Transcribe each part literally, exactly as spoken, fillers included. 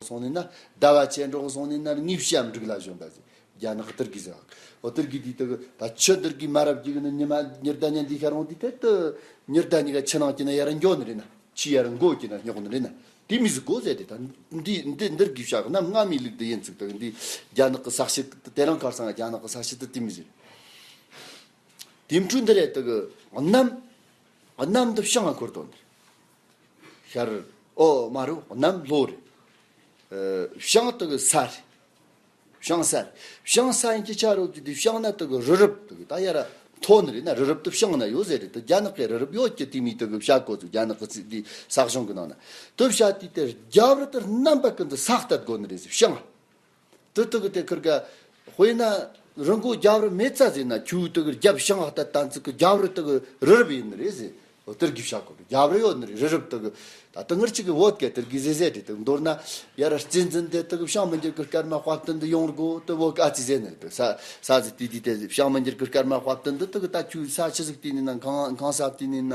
སོང་ནས་ན། ཟླ་བ་ཆེ་འགྲོ་སོང་ནས་ན་ངེས་བྱ་འབྲུག་ལ་བཞོན་པ་ཟེར། རྒྱ་ནག་གི་དུར་གི་ཟེར་བ། འོ་དུར་གི་དེ་དག་ད་ཆུ་དུར་གི་མ་རབས་ཀྱི་ནི་ཉི་མ་ཉི་ཟླ་ཉི་འདི་ཤར་འོང་དུས་དེ་དུ་ཉི་ཟླ་ཉི་ག་ཆུ་ནང་གི་ན་ཡར་འགྱོ་ནི་རེད་ན། ཆུ་ཡར་འགོ་གི་ན་སྙོག་ནི་རེད་ན། དེ་མི་ཟིག་གོ་ཟེར་དེ་ད་འདི་འདི་འདིར་གི་བྱ་གི་ན་སྔ་མའི་ལུགས་དེ་ཡིན་ཚུགས་དུ་འདི་རྒྱ་ནག་གི་ས་བྱི་དེ་རང་ཁར་སང་རྒྱ་ནག་གི་ས་བྱི་དེ་དེ་མི་ཟིག་དེ་འཕྲུལ་འདི་རེད་དུ་གི་གནམ། གནམ་དུ་བྱང་ང་འཁོར་དོན་འདིར། ཤར། ཨོ་མ་རུ་གནམ་ལྷོ་རེད། ཨ་བྱང་དུ་གི་ས་རེད། བྱང་ས་རེད། བྱང་ས་ཡིན་གྱི་ཆ་རོ་གི་དེ་བྱང་ན་དུ་གི་རི་རབ་དུ་གི་ད་ཡར་མཐོ་ནི་རེད་ན། རི་རབ་དུ་བྱང་ན་ཡོད་ཟེར་རེད་དུ། རྒྱ་ནག་གི་རི་རབ་ཡོད་ཀྱི་དེ་མི་དུ་གི་བྱ་གོ་ཚུགས། རྒྱ་ནག་གི་ཚིག་དེ་ས་གཞུང་གི་ནང་ན་དུ་བྱ་དེ་དེ་རྒྱབ་རི་དུ་རྣམ་པ་ཀུན་ཏུ་ས་བཏབ་དགོ་ནི་རེད་ཟེར། བྱང་། དུ་དུ་གི་དེ་ཁུར་ག་དཔེར་ན་རི་མགོ་རྒྱབ་རི་མེད་ཙ་ཟེར་ན། ཁྱོད་དུ་གི་རྒྱབ་བྱང་ཨ་ད་ཏན་ཚིག་གི་རྒྱབ་རི་དུ་གི་རི་རབ་ཡིན་ནི་རེད་ཟེར། འོ་དུར་གི་བྱ་གོ་རྒྱབ་རི་ཡོད་ནི་རེད། རི་རབ་དུ་གི་ད་དུ་ངར་ཅིག་གི་བོད་ག་དུར་གི་ཟེ་ཟེ་རེད་དུ། མདོར་ན་ཡར་རྩེ་འཛིན་དེ་དུ་གི་བྱང་མི་འགྱུར་གི་སྐར་མ་དཔལ་སྟེང་དུ་ཡོང་རྒོ་དུ་བོད་ག་ཨ་ཙི་ཟེར་ནི་རེད་དུ། ས་ས་ཟི་དི་དི་དེ་བྱང་མི་འགྱུར་གི་སྐར་མ་དཔལ་སྟེང་དུ་དུ་གི་ད་ཁྱོད་ས་ཆི་ཟིག་དེ་ནི་ན་ཁང་ཁང་ས་དེ་ནི་ན།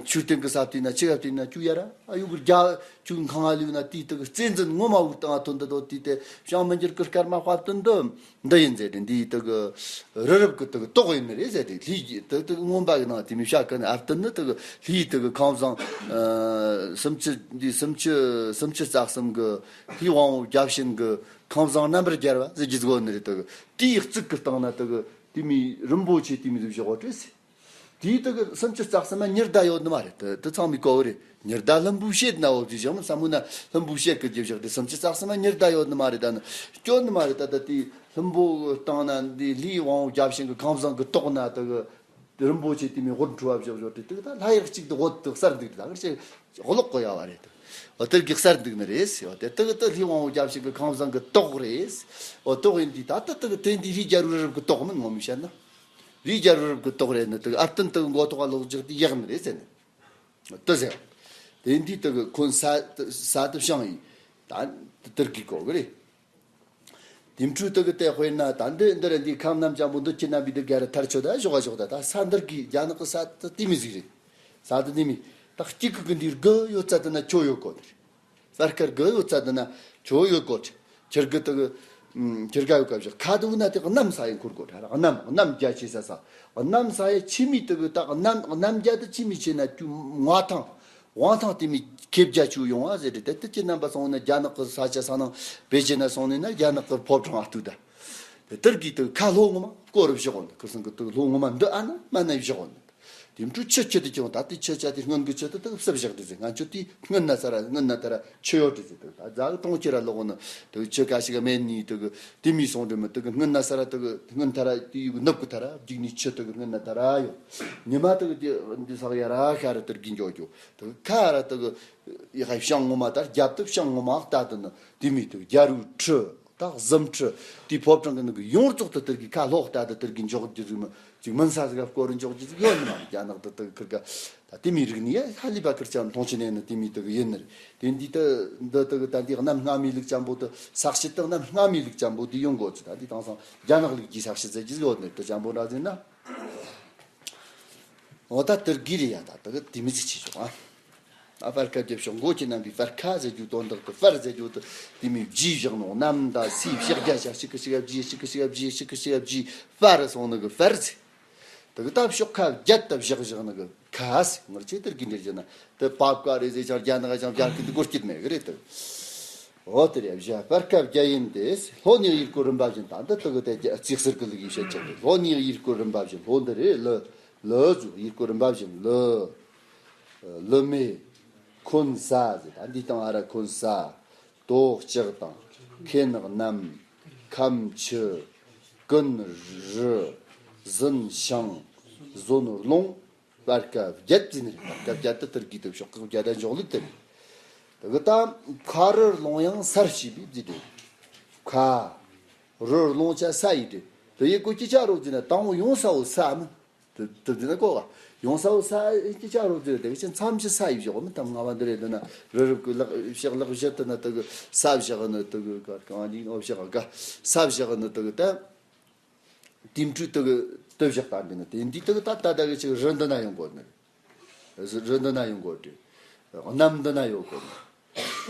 ཆུ་སྟེང་གི་ས་བལྟས་ན་ཆུ་ཡ་བལྟས་ན་ཆུ་ཡ་ར་ཨ་ཡུ་གུར་རྒྱ་ཆུ་ཁང་ཨ་ལུ་ན་དེའི་དུ་གི་རྩེ་འཛིན་ངོ་མ་བུ་དང་ཐོན་འདི་དོ་དེའི་དེ་བྱང་མི་འགྱུར་གི་སྐར་མ་དཔལ་སྟེང་འདི་འདི་ཡིན་ཟེར་ཏེ། འདིའི་དུ་གི་རི་རབ་གི་དུ་གི་ཏོག་ཡིན་ནི་རེད་ཟེར་ཏེ། ལྷའི་དུ་དུ་མངོན་པ་གི་ནང་དེ་མི་བྱ་གི་ནི་ཨར་ཏི་ནི་དུ་གི་ལྷའི་དུ་གི་ཁང་བཟང་སུམ་ཅུ་འདི་སུམ་ཅུ་སུམ་ཅུ་རྩ་གསུམ་གི་ལྷའི་དབང་བོ་བརྒྱ་བྱིན་གི་ཁང་བཟང་རྣམ་པར་རྒྱལ་བ་ཟེར་གྱི་ཟིག་ཡོད་ནི་རེད། དུ་གི་དེའི་གཙུག་གི་སྟེང་ན་དུ་གི་དེ་མི་རིན་པོ་ཆེ་དེ་མི་ཟིག་བཞག་གོ་བྲེས་ཟེར། དེའི་དུ་གི་སུམ་ཅུ་རྩ་གསུམ་མ་ཉི་ཟླ་ཡོད་ནི་མ་རེད། དུ་དུ་ཚང་མའི་གོ་བོ་རེད། ཉི་ཟླ་ལྷུན་པོའི་ཕྱེད་ན་འོ་དེ་བཞག་མི་བསམ་མོ་ན་ལྷུན་པོའི་ཕྱེད་གི་རྒྱབ་བཞག་དེ་སུམ་ཅུ་རྩ་གསུམ་མ་ཉི་ཟླ་ཡོད་ནི་མ་རེད། ད་ནི་སྐྱོན་ནི་མ་རེད། ད་ད་དེའི་ལྷུན་པོ་གི་སྟེང་ན་འདི་ལྷའི་དབང་བོ་བརྒྱ་བྱིན་གི་ཁང་བཟང་གི་ཏོག་ན་དུ་གི་རིན་པོ་ཆེ་དེ་མི་དབུར་འཁྲུ་བ་བཞག་བཞག་དེ་དུ་གི་ད་ལྷ་ཡག་གཅིག་དུ་འོད་དུ་གསལ་འདུག་ད་གི་ཆེ་གློག་གི་ཡ་བ་རེད། དུ་འོ་དེར་གི་གསལ་འདུག་ནི་རེད་ཟེར་བ་དེ་དུ་གི་དུ་ལྷའི་དབང་བོ་བརྒྱ་བྱིན་གི་ཁང་བཟང་གི་ཏོག་རེད། འོ་ཏོག་ཡིན་དུས་ད་ད་དུ་གི་དེ་འདི་རིའི་རྒྱལ་རབས་གི་ཏོག་མིན་ངོ་མི་བཤད་ན། རིའི་རྒྱལ་རབས་ཀྱི་ཏོག་རེད་ནི་དུ་ཨར་ཏིན་དུ་མགོ་ཐོག་ལོག་རྒྱག་དུས་ཡག་ནི་རེད་ཟེར་ནི། དུ་ཟེར། དེ་འདི་དུ་གི་ཁོན་ས་ས་དུ་བྱང་ཡིན། ད་དུར་གི་གོ་གི་རེད། དེ་འཕྲུལ་དུ་གི་དེ་དཔེར་ན་ད་འདི་འདི་རེད། འདི་ཁམས་རྣམས་ཀྱང་པོ་འདི་ཁྱེད་རྣམ་པའི་འདི་ག་ར་ཐར་ཆོད་ད་ཞོག་ཞོག་ད་ད་ས་འདིར་གི་རྒྱ་ནག་གི་ས་དུ་དེ་མི་ཟིག་རེད། ས་དུ་དེ་མི་ད་གཅིག་གི་གི་འདིར་གི་ཡོད་ཚད་དུ་ན་ཆོ་ཡོད་གོ་ནི་རེད། ས་དཀར་གི་ཡོད་ཚད་དུ་ན་ཆོ་ཡོད་གོ། ཁྱེར་གི་དུ་གི་ཁྱེར་ག་ཡོད་ག་བཞག་ཁ་དུ་ན་དེ་གནམ་ས་ཡི་འཁོར་གོ། གནམ་གནམ་རྒྱ་ཆེ་ས་ས་གནམ་ས་ཡི་ཆི་མི་དུ་གི་ད་གནམ་གནམ་རྒྱ་དུ་ཆི་མི་ཆེ་ན་ཀྱུ་མངའ་ཐང་དབང་ཐང་དེ་མི་ཁེབས་རྒྱ་ཆུ་ཡོང་བ་ཟེར་ཏེ། དེ་དུ་ཁྱེད་རྣམ་པ་སོང་ན་རྒྱ་ནག་གི་ས་ཆ་ས་ནང་བེད་ཅེ་ན་སོང་ནས་ན་རྒྱ་ནག་གི་ཕོ་བྲང་ཨ་ཏུ་ད་དེ་དུར་གི་དུ་ཁ་ལྷོ་ངོ་མ་སྐོར་བཞག་འོང་། ཁུར་སང་གི་དུ་ལྷོ་ངོ་མ་འདི་ཨ་ན་མ་ན་བཞག་འོང་། དེ་འཕྲུལ་ཆུ་ཆུ་དེ་ཀྱང་ད་དེ་ཆུ་ཆ་དེ་སྔོན་གི་ཆུ་དེ་དག་བསུབ་བཞག་དེ་ཟེར། ང་ཆུ་དེ་སྔོན་ན་ས་ར་སྔོན་ན་ད་ར་ཆུ་ཡོད་དེ་ཟེར། དེ་ད་རྫ་གི་གྲོང་ཁྱེར་ར་ལོག་ན་དེ་ཆུ་ཁ་ཞིག་མེད་ནི་དེ་གི་དེ་མི་སོང་དེ་མི་དེ་གི་སྔོན་ན་ས་ར་དེ་གི་སྔོན་ཐ་ར་དེ་ཡུག་ནུབ་གི་ཐ་ར་རྒྱུག་ནི་ཆུ་དེ་གི་སྔོན་ན་ད་ར་ཡོད། ཉི་མ་དེ་གི་དེ་འདི་ས་གི་ཡ་ར་ཤ་ར་དེར་གི་འཇོག་འཇོག་དེ་གི་ཁ་ར་དེ་གི་ཡ་ཧ་བྱང་ངོ་མ་ད་རྒྱབ་དེ་བྱང་ངོ་མ་ལྟ་དེ་ནི་དེ་མི་དེ་གི་རྒྱ་རུ་ཁྲི། ད་གཟིམ་ཁྲི་དེའི་ཕོ་བྲང་གི་ནང་གི་ཡོངས་རྫོགས་དུ་དེར་གི་ཁ་ལྷོག་ལྟ་དུ་དེར་གི་འཇོག་རྒྱུ་ཟིག་མི་ཅིག་མིན་ས་ཟིག་སྐོར་འཇོག་རྒྱུ་ཟིག་ཡོད་ནི་མ་རེད། རྒྱ་ནག་དུ་དུ་ཁིར་ག་ད་དེ་མི་རིག་ནི་ཡ་ཧ་ལི་པ་ཁིར་ཅམ་མཐོང་ཆེ་ནས་ནི་དེ་མི་དུ་གི་ཡིན་ནི་རེད། དེ་འདི་དུ་འདི་དུ་གི་ད་འདི་གནམ་སྔ་མའི་ལུགས་ཅམ་པོ་དུ་ས་བྱི་དུ་གནམ་སྔ་མའི་ལུགས་ཅམ་པོ་དུ་ཡོང་དགོ་ཚུལ། ད་འདི་དེང་སང་རྒྱ་ནག་ལུགས་ཀྱི་ས་བྱི་ཟེར་རྒྱུ་ཟིག་ཡོད་ནི་དུ་ཅམ་པོ་འདྲ་ཟིག་ན། འོ་ད་དེར་གི་རེད་ཡ། ད་དུ་གི་དེ་མི་ཟིག་ཆེ་ཆོག་ཨ། ཨ་པར་ཁ་རྒྱབ་ཕྱོགས་མགོ་གི་རྣམ་པའི་པར་ཁ་ཟེར་རྒྱུ་དོན་དག་ཏུ་པར་ཟེར་རྒྱུ་དུ་དེ་མི་བརྗིད་བཞག་ནོ། གནམ་དང་སའི་ཕྱག་རྒྱ་ཆ་གཅིག་གི་གཅིག་ག་བརྗིད། གཅིག་གི་གཅིག་ག་བརྗིད། གཅིག་གི་གཅིག་ག་བརྗིད། པར་སོང་ནི་གི་པར་ཟེར། དེ་གི་ད་ཕྱོགས་ཁ་བརྒྱད་དུ་བཞག་བཞག་ནི་གི་ཁ་ཟེར། ངར་ཆེ་དེར་གི་འདིར་བཞག་ན་དེ་པབ་ཀ་རེ་ཟེར་ཅང་རྒྱ་ནག་ཅང་བྱར་གི་འདི་སྐོར་སྐྱིད་མེད་གི་རེད་དེ། འོ་དེ་རེད་བཞག་པར་ཁ་བརྒྱད་ཡིན་ཏེ། ལྷོ་ནས་ཡུལ་སྐོར་རིམ་པ་བཞིན། ད་འདི་དེ་གི་དེ་རྩིས་ཟེར་གི་ལུགས་ཡིན་བཤད་ཅིག་རེད། ལྷོ་ནས་ཡུལ་སྐོར་རིམ་པ་བཞིན། ལྷོ་འདི་རེད། ལི་ལི་ཟུ་ཡུལ་སྐོར་རིམ་པ་བཞིན། ལི། ལི་མེ། ཁོན་ས་ཟེར། ད་འདི་དང་ཨ་ར་ཁོན་ས། དོ་ལྕགས་དང་། ཁེན་གནམ། ཁམ་ཆུ། ཀུན་རི། ཟིན་ཤང་། ཟོན་རླུང་། པར་ཀ་བརྒྱད་ཟེར་ནི་རེད། པར་ཀ་བརྒྱད་དུ་དེར་གི་དུ་ཕྱོགས་ཁག་བརྒྱད་དུ་འཇོག་ལུགས་དེ་རེད། དེ་གི་ད་ཁ་རི་རླུང་ཡང་སར་ཞེས་པའི་རྫས་རེད། ཁ་རི་རླུང་ཆ་ས་ཡི་རེད། དེ་ཡི་གོ་ཅི་ཆ་རོ་ཟེར་ན་དང་པོ་ཡོང་ས་བོ་ས་མིན། དེ་དེ་དེ་ན་གོ་བ། ཡོང་ས་བོ་ས་ཡི་ཅི་ཆ་རོ་ཟེར། དེ་གི་ཅི་མཚམས་ཅི་ས་ཡི་བཞག་མི་དང་ང་བ་འདི་རེད། འདི་ན་རི་རབ་གི་ལག་ཕྱག་ལག་བཞི་དེ་ན་དེ་གི་ས་བཞག་ནི་དེ་གི་ག་གང་ཡིན་ཨོ་བཞག་ག་ས་བཞག་ནི་དེ་གི་ད། དེ་འཕྲུལ་དེ་གི་དེ་བཞག་ད་འདི་ནི་དེ་འདི་དེ་གི་ད་ད་ད་གི་ཅིག་རི་འདི་ན་ཡོང་གོ་ནི། རི་འདི་ན་ཡོང་གོ་དེ། གནམ་འདི་ན་ཡོང་གོ་ནི།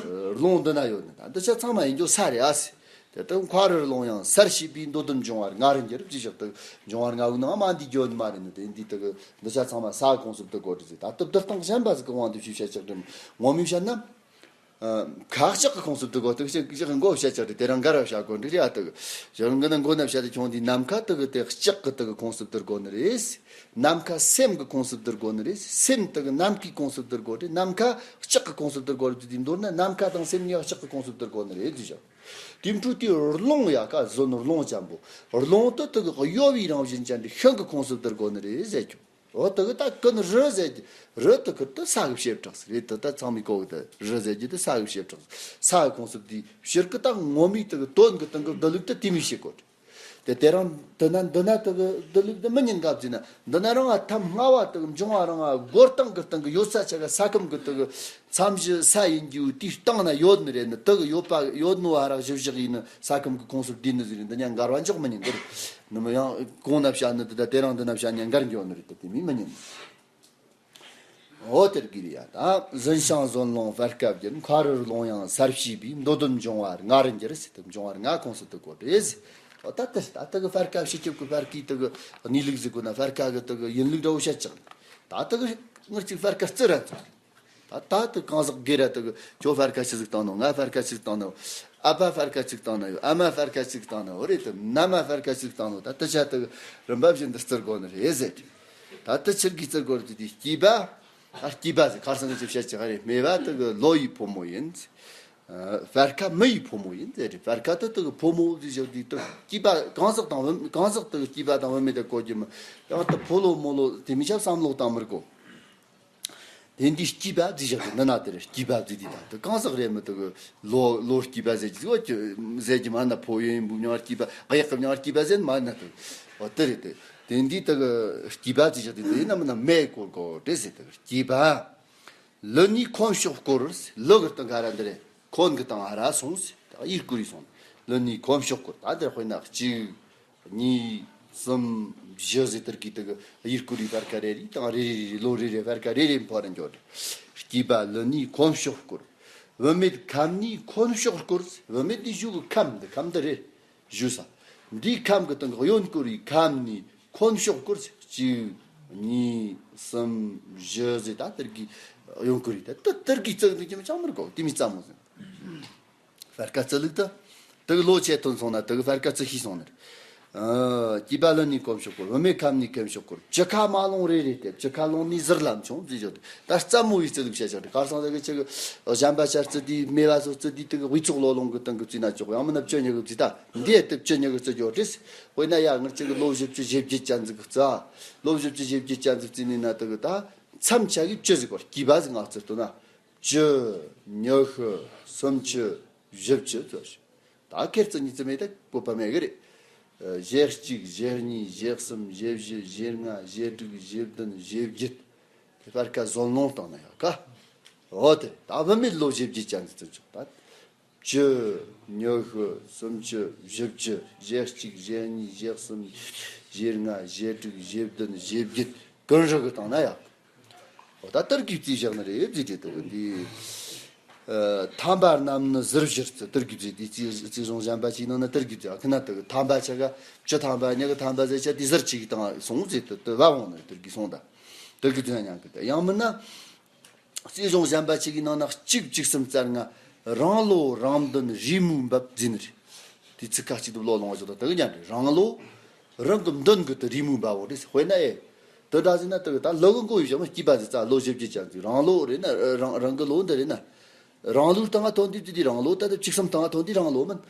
རླུང་འདི་ན་ཡོད་ནི་ད་འདི་ཆ་ཚང་མ་ཡིན་རྒྱུ་ས་རེད་ཨ་སི། དེ་ལྟར་མཁའ་རུ་རླུང་ཡང་སར་ཞེས་པའི་མདོ་དོན་འབྱུང་བར་ང་རུ་འགྱུར་ཅེས་བཞག་ཏུ་འབྱུང་བར་ང་བོའི་ནང་མ་འདི་བརྗོད་ནི་མ་རེད་ནི་དེ་འདི་དག་འདི་ཆ་ཚང་མ་ས་ཁོངས་སུ་བསྡུ་དགོས་རེད་ཟེར། ད་སྟབས་བསྡུ་སྟངས་གཞན་པ་ཟིག་གི་དབང་དུ་ཞུས་བཤད་ཆགས་རེད། ངོ་མས་བཤད་ན། ཁ་ལྕགས་ཀྱི་ཁོངས་སུ་བསྡུ་དགོས་དུ་ཞིག་ཞིག་མགོ་བཤད་ཆགས་རེད། དེ་རང་འགལ་བ་བྱ་དགོས་འདྲི་རེད་ཨ་དུ། ཞོར་འགི་ནི་མགོ་ན་བཤད་དུ་ཁྱོང་དེ་ནམ་མཁའ་དུ་གི་དེ་ལྕགས་ཀྱི་དུ་གི་ཁོངས་སུ་བསྡུ་དགོས་ནི་རེད། ནམ་མཁའ་སེམས་ཀྱི་ཁོངས་སུ་བསྡུ་དགོས་ནི་རེད། སེམས་དུ་གི་ནམ་མཁའི་ཁོངས་སུ་བསྡུ་དགོས་རེད། ནམ་མཁའ་ལྕགས་ཀྱི་ཁོངས་སུ་བསྡུ་དགོས་རེད། དེ་མདོར་ན་ནམ་མཁའ་དང་སེམས་གཉིས་ལྕགས་ཀྱི་ཁོངས་སུ་བསྡུ་དགོས་ནི་རེད་དུ་བཞག་དེ་འཕྲོས་དེ་རླུང་ཡ་ཀ་ཟོན་རླུང་ཅན་པོ། རླུང་དུ་དུ་གི་གཡོ་བའི་རང་བཞིན་ཅན་དེ་ཤིང་གི་ཁོངས་སུ་བསྡུ་དགོས་ནི་རེད་ཟེར་རྒྱུ། འོ་དུ་གི་ད་ཀུན་རི་ཟེར་རྒྱུ། རི་དུ་གི་དུ་ས་གི་བྱེ་བྲག་ཟེར་རེད། དུ་ད་ཚང་མའི་གོ་གི་དུ་རི་ཟེར་རྒྱུ་དུ་ས་གི་བྱེ་བྲག་ས་གི་ཁོངས་སུ་བསྡུས་ཕྱིར་གི་ད་ངོ་མའི་དུ་གི་དོན་གི་སྟེང་གི་བསྡུ་ལུགས་དུ་དེ་མི་བྱེད་གོ། དེ་དེ་རང་འདི་ན་འདི་ན་དུ་གི་བསྡུ་ལུགས་དུ་མི་ཉན་ག་བརྩིས་ན་འདི་ན་རང་ཨ་ཐམ་སྔ་བ་དུ་གི་འབྱུང་བ་རང་ཨ་སྒོ་སྟེང་གི་སྟེང་གི་ཡོད་ས་ཆ་ག་ས་ཁམས་གི་དུ་གི་མཚམས་བཞི་ས་ཡིན་རྒྱུ་དེའི་སྟེང་ན་ཡོད་ནི་རེད་ནི་དུ་གི་ཡོད་པ་ཡོད་ནོ་ཧ་རག་བཞི་བཞག་ཡིན་ནི་ས་ཁམས་གི་ཁོངས་སུ་བསྡུས་ནི་ཟིག་རེད། འདི་ཉན་འགལ་བ་འཇོག་མི་ཉན་གི་རེད། ནི་མི་ཡང་གོང་ན་བཤད་ནི་དུ་ད་དེ་རང་འདི་ན་བཤད་ཉན་འགལ་འགྱོ་ནི་རེད། དུ་དེ་མི་མི་ཉན། འོ་དེར་གི་རེད་ཡ། ད་ཟིན་ཤིང་ཟོན་རླུང་བར་སྐབས་ཀྱི་མཁའ་རུ་རླུང་ཡང་སར་ཞེས་པའི་མདོ་དོན་འབྱུང་བར་ང་རུ་འགྱུར་ཟེར་དུ་འབྱུང་བར་ང་ཁོངས་སུ་དུ་གོ་རེད། འོ་ད་དེ་ད་དུ་གི་བར་སྐབས་ཕྱི་ཁྱབ་ཀྱི་བར་སྐབས་དུ་གི་གནས་ལུགས་ཟིག་གོ་ན་བར་སྐབས་གི་དུ་གི་ཡིན་ལུགས་འདྲ་བོ་བཤད་ཅིང་། ད་དུ་གི་ངར་གཅིག་བར་སྐབས་བརྩི་ར་ཚོ། ད་ད་དུ་གང་ཟག་སྒེར་ར་དུ་གི་ཁྱོད་བར་སྐབས་ཆི་ཟིག་བཏང་ནོ། ང་བར་སྐབས་ཆི་ཟིག་བཏང་ནོ། ཨ་ཕ་བར་སྐབས་ཆི་ཟིག་བཏང་ནོ། ཨ་མ་བར་སྐབས་ཆི་ཟིག་བཏང་ནོ། འོ་རེད་དུ་མནའ་མ་བར་སྐབས་ཆི་ཟིག་བཏང་ནོ། ད་དུ་ཆ་དུ་རིམ་པ་བཞིན་དུ་བརྩི་དགོས་ནི་རེད་ཟེར། ད་དུ་ཆི་གི་བརྩི་དགོས་རེད་དུ་དེ་སྐྱེས་པ། ད་སྐྱེས་པ་ཟེར་ཁར་སང་གི་ཆི་བཤད་ཅི་ག་རེད། སྨྲས་པ་དུ་གི་ལོ་ཡི་ཕོ་མོ་ཡིན། ཨ་བར་སྐབས་མི་ཡི་ཕོ་མོ་ཡིན་ཟེར་རེད། བར་སྐབས་དུ་དུ་གི་ཕོ་མོ་ཟེར་བཞག་དུས་དུ་སྐྱེས་པ་གང་ཟག་དང་བུད་གང་ཟག་དུ་གི་སྐྱེས་པ་དང་བུད་མེད་དུ་གོ་རྒྱུ་མི་ཡང་དུ་ཕོ་ལོ་མོ་ལོ་དེ་མི་ཆ་བསམ་བློ་བཏང་མི་དགོས། དེ་འདི་སྐྱེས་པ་ཟེར་བཞག་དུ་འདི་ན་དེ་རེད། སྐྱེས་པ་ཟེར་དུས་ད་དུ་གང་ཟག་རེད་མི་དུ་གི་ལོ་ལོ་སྐྱེས་པ་ཟེར་གྱི་ཟེར་གྱི་མ་ན་ཕོ་ཡོན་བུ་མྱང་སྐྱེས་པ་གཡག་གི་མྱང་སྐྱེས་པ་ཟེར་མ་ན་དུ་འོ་དེ་རེད། དེ་དེ་འདི་དུ་གི་སྐྱེས་པ་ཟེར་བཞག་དུ་འདི་ན་མི་ན་མེ་སྐོར་གོ་དེ་ཟེར་དུ་སྐྱེས་པ། ལུ་ནི་ཁོམ་ཤོག་སྐོར། ལུ་གི་སྟེང་ག་ར་འདི་རེད། ཁོན་གི་སྟེང་ཨ་ར་སོང་ཟེར། ད་ཡིར་ཀུ་རི་སོང་། ལུ་ནི་ཁོམ་ཤོག་སྐོར། ད་འདིར་དཔེར་ན་གཅིག་གཉིས། གསུམ། བཞི་ཟེར་དེར་གི་དེ་གི་ཡིར་ཀུ་རི་བར་ཀ་རེ་རེ་དང་རེ་རེ་རེ་ལོ་རེ་རེ་བར་ཀ་རེ་རེ་འཕོ་ར་འགྱོ་རེ། སྐྱེས་པ་ལུ་ནི་ཁོམ་ཤོག་སྐོར། བུད་མེད་ཁམས་ནི་ཁོམ་ཤོག་སྐོར། བུད་མེད་འདི་གཞུག་གི་ཁམས་འདི་ཁམས་འདི་རེད། ཞུ་ས། འདིའི་ཁམས་ཀྱི་སྟེང་གི་གཡོན་སྐོར་བའི་ཁམས་ནི་ཁོམ་ཤོག་སྐོར་ཟེར། གཅིག་གཉིས། གསུམ། བཞི་ཟེར་ད་དེར་གི་གཡོན་སྐོར་བའི་ད་དེ་དེར་གི་བརྩི་འདུག་ཀྱི་མི་ཆགས་མི་དགོས། དེ་མི་ཙམ་མོ་ཟེར། བར་སྐབས་བརྩི་ལུགས་ད། དེ་གི་ལོ་ཆེ་ཐོན་སོང་ན་དེ་གི་བར་སྐབས་བརྩི་ཤེས་སོང་ནི་རེད། ཨ་སྐྱེས་པ་ལུ་ནི་ཁོམ་ཤོག་སྐོར། བུད་མེད་ཁམས་ནི་ཁོམ་ཤོག་སྐོར། བཅུ་ཁ་མ་ལོང་རེ་རེ་སྟེ། བཅུ་ཁ་ལོང་ནི་ཟུར་ལམ་ཆུང་ཟེར་བརྗོད་དེ། ད་སྩ་མོ་བའི་བརྩི་ལུགས་བཤད་བཞག་རེད། ཁར་སང་ཟེར་གི་ཆེ་གི་གཞན་པ་ཆར་བརྩི་དུས་སྨྲས་པ་སོགས་བརྩི་དུས་དེ་གི་དབུས་ཚོགས་ལོ་ལོང་གི་སྟེང་གི་བརྩིས་ན་ཆོག་ཡང་མིན་ན་བཅུ་ཉི་གི་བརྩིས། ད་འདི་ཡ་དེ་བཅུ་ཉི་གི་བརྩི་རྒྱུ་རེད། དཔེར་ན་ཡ་ངར་ཆེ་གི་ལོ་བཞི་བཅུ་ཞེ་བརྒྱད་ཅན་ཟིག་གི་བརྩི། ལོ་བཞི་བཅུ་ཞེ་བརྒྱད་ཅན་ཟིག་བརྩིས་ནས་ན་དེ་གི་ད་མཚམས་ཆ་གི་བཅུ་ཟིག་གོ། སྐྱེས་པ་ཟིག་ང་བརྩི་ལྟོས་ན། བཅུ། ཉི་ཤུ། སུམ་ཅུ། བཞི་བཅུ་ཙམ་ཞིག་ད་ཁེར་བརྩི་ཉིས་བརྩི་མེད་ད་བཀོད་པ་མེད་གི་རེད། ཨ་ཞེ་གཅིག་ཞེ་གཉིས། ཞེ་གསུམ། ཞེ་བཞི། ཞེ་ལྔ། ཞེ་དྲུག་ཞེ་བདུན། ཞེ་བརྒྱད། དེ་བར་སྐབས་ཟོན་ལོང་བཏང་ན་ཡག་ག་འོ་དེ་ད་བུད་མེད་ལོ་ཞེ་བརྒྱད་ཅན་ཟིག་བརྩི་ཆོག་ད་བཅུ། ཉི་ཤུ། སུམ་ཅུ། བཞི་བཅུ། ཞེ་གཅིག་ཞེ་གཉིས། ཞེ་གསུམ། ཞེ་ལྔ། ཞེ་དྲུག་ཞེ་བདུན། ཞེ་བརྒྱད། ཀུན་རིག་གི་བཏང་ན་ཡག་འོ་ད་དེར་གི་བརྩི་བཞག་ནི་རེད་བརྩི་དེ་དུ་འདི། ཨ་ཐམ་པ་རྣམས་ནི་ཟུར་བཞིར་བརྩི། དེར་གི་བརྩི་དེ་བརྩི་བརྩི་སྲུང་གཞན་པ་ཅིག་ནང་ན་དེར་གི་བརྩི། ཨ་ཁི་ན་དེ་གི་ཐམ་པ་ཆ་ག་བཅུ་ཐམ་པ་ཉི་གི་ཐམ་པ་ཟེར་ཆ་དེ་ཟུར་ཅིག་དང་སོང་ཟེར་དུ་དུ་བ་འོང་ནི་དེར་གི་སོང་ད། དེར་གི་བརྩི་ན་ཉང་གི་ད་ཡང་མིན་ན། བརྩི་སྲུང་གཞན་པ་ཅིག་གི་ནང་ན་གཅིག་བཅུ་གསུམ་རྩ་ལྔ་རང་ལོ་རང་འདོན་རེས་མོས་འབབ་བརྩི་ནི་རེད། དེ་ཚིག་ཁ་གཅིག་ཏུ་བློ་ལོངས་བ་ཞིག་དང་དེ་གི་མཉམ་རེད། རང་ལོ་རང་གི་འདོན་གི་དུ་རེས་མོས་འབབ་བོ་རེད། དཔེར་ན་ཨེ། དེ་འདྲ་ཟེར་ན་དེ་གི་ད་ལོ་གི་མགོ་ཡོད་བྱ་མ་སྐྱིད་པ་ཟེར་ཙ་ལོ་བཞི་བརྒྱད་ཅན་ཟིག་རང་ལོ་རེད་ན་རང་རང་གི་ལོ་འདི་རེད་ན། རང་ལོའི་སྟེང་ང་ཐོན་དུས་དེ་དེ་རང་ལོ་ད་དེ་བཅུ་གསུམ་སྟེང་ང་ཐོན་དུས་རང་ལོ་མིན།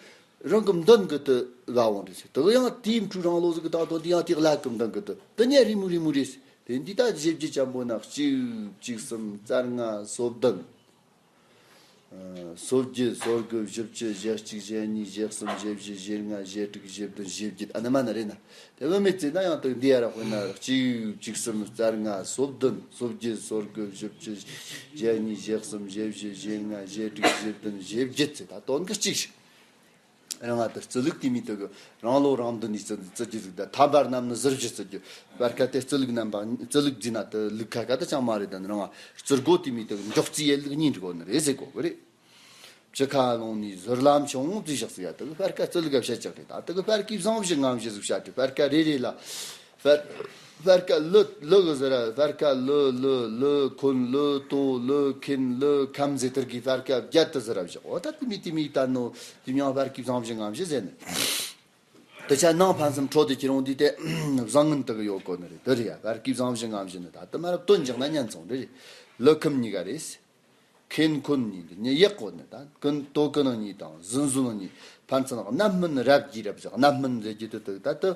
རང་གི་འདོན་གི་དུ་བ་འོང་རེད་ཟེར། དེ་གི་ཡང་དེའི་འཕྲུལ་རང་ལོ་ཟིག་གི་སྟེང་ཐོན་དུས་ཡང་དེ་ཀླད་གི་འདོན་གི་དུ་དེ་ཉན་རེས་མོས་རེས་མོས་རེད་ཟེར། དེ་འདི་ད་བཞི་བརྒྱད་ཅན་པོ་ན་གཅིག་བཅུ་གསུམ་རྩ་ལྔ་སོ་བདུན། ཨ་སོ་བརྒྱད། སོ་དགུ། བཞི་བཅུ། ཞེ་གཅིག་ཞེ་གཉིས། ཞེ་གསུམ། ཞེ་བཞི། ཞེ་ལྔ། ཞེ་དྲུག་ཞེ་བདུན། ཞེ་བརྒྱད། ཨ་ན་མ་ན་རེད་ན། དེ་བུད་མེད་བརྩིས་ན་ཡང་དུ་འདི་ཡ་ར་དཔེར་ན་གཅིག་བཅུ་གསུམ་རྩ་ལྔ་སོ་བདུན། སོ་བརྒྱད། སོ་དགུ། བཞི་བཅུ། ཞེ་གཉིས། ཞེ་གསུམ། ཞེ་བཞི། ཞེ་ལྔ། ཞེ་དྲུག་ཞེ་བདུན། ཞེ་བརྒྱད་ཚེ་ད་དོན་གི་གཅིག་ཞིག་རང་ང་དུ་བརྩི་ལུགས་དེ་མི་དུ་གི་རང་ལོ་རང་འདོན་ནི་བརྩི་བརྩི་རྒྱུ་ཟིག་ད་ཐམ་པ་རྣམས་ནི་ཟུར་བཞི་བརྩི་རྒྱུ་བར་ཁ་དེ་བརྩི་ལུགས་རྣམ་པ་བརྩི་ལུགས་བརྩིས་ན་དུ་ལུགས་ཁ་ཁ་དུ་ཅང་མ་རེད། ད་ནི་རང་ང་བརྩི་སྒོ་དེ་མི་དུ་གི་མགྱོགས་རྩིས་ཡེ་ལུགས་གཉིས་འགྲོ་ནི་རེད་ཟེར་གོ་གི་རེད། ཅི་ཁ་ལུང་ནས་ཟུར་ལམ་བྱུང་ཟེར་བཞག་ཟིག་ཡ། དེ་གི་སྤར་ཁ་ཙི་ལི་ག་བཤད་ཅག་རེད། ད་དེ་གི་སྤར་ཁའི་བཟང་བཞི་ངམ་བཞི་ཟིག་བཤད་དེ། སྤར་ཁ་རེ་རེ་ལ་སྤར་སྤར་ཁ་ལི་ལི་གི་ཟུར་ར། སྤར་ཁ་ལི་ལི་ལི་ཁོན་ལི་ཏོ་ལི་ཁིན་ལི་ཁམ་ཟེར་དེར་གི་སྤར་ཁ་བརྒྱད་དུ་ཟུར་ར་བཞག་འོ་ད་དེ་མི་དེ་མི་ད་ནོ་དེ་མྱང་སྤར་ཁའི་བཟང་བཞི་ངམ་བཞི་ཟེར་ནི། དེ་ཆ་ནང་ཕན་སེམས་འཕྲོ་དེ་ཁྱེར་འོང་དུས་དེ་བཟང་ངན་དེ་གི་ཡོད་གོ་ནི་རེད། དེ་རེད་ཡ། སྤར་ཁའི་བཟང་བཞི་ངམ་བཞི་ནི་ད་དེ་མ་རབས་དོན་བཞག་ན་ཉན་སོང་རེད། ལི་ཁམ་གཉིས་ཀ་རེད། ཁེན་ཁོན་གཉིས་འདི་གཉིས་ཡག་གོ་ནི་ད་ཀུན་ཏོ་ཀུན་གཉིས་དང་ཟིན་ཟུན་གཉིས་ཕན་ཚུན་རྣམ་སྨིན་རབ་ཀྱིས་རབ་བཞག་རྣམ་སྨིན་ཟེར་རྒྱུ་དེ་དེ་ད་དེ་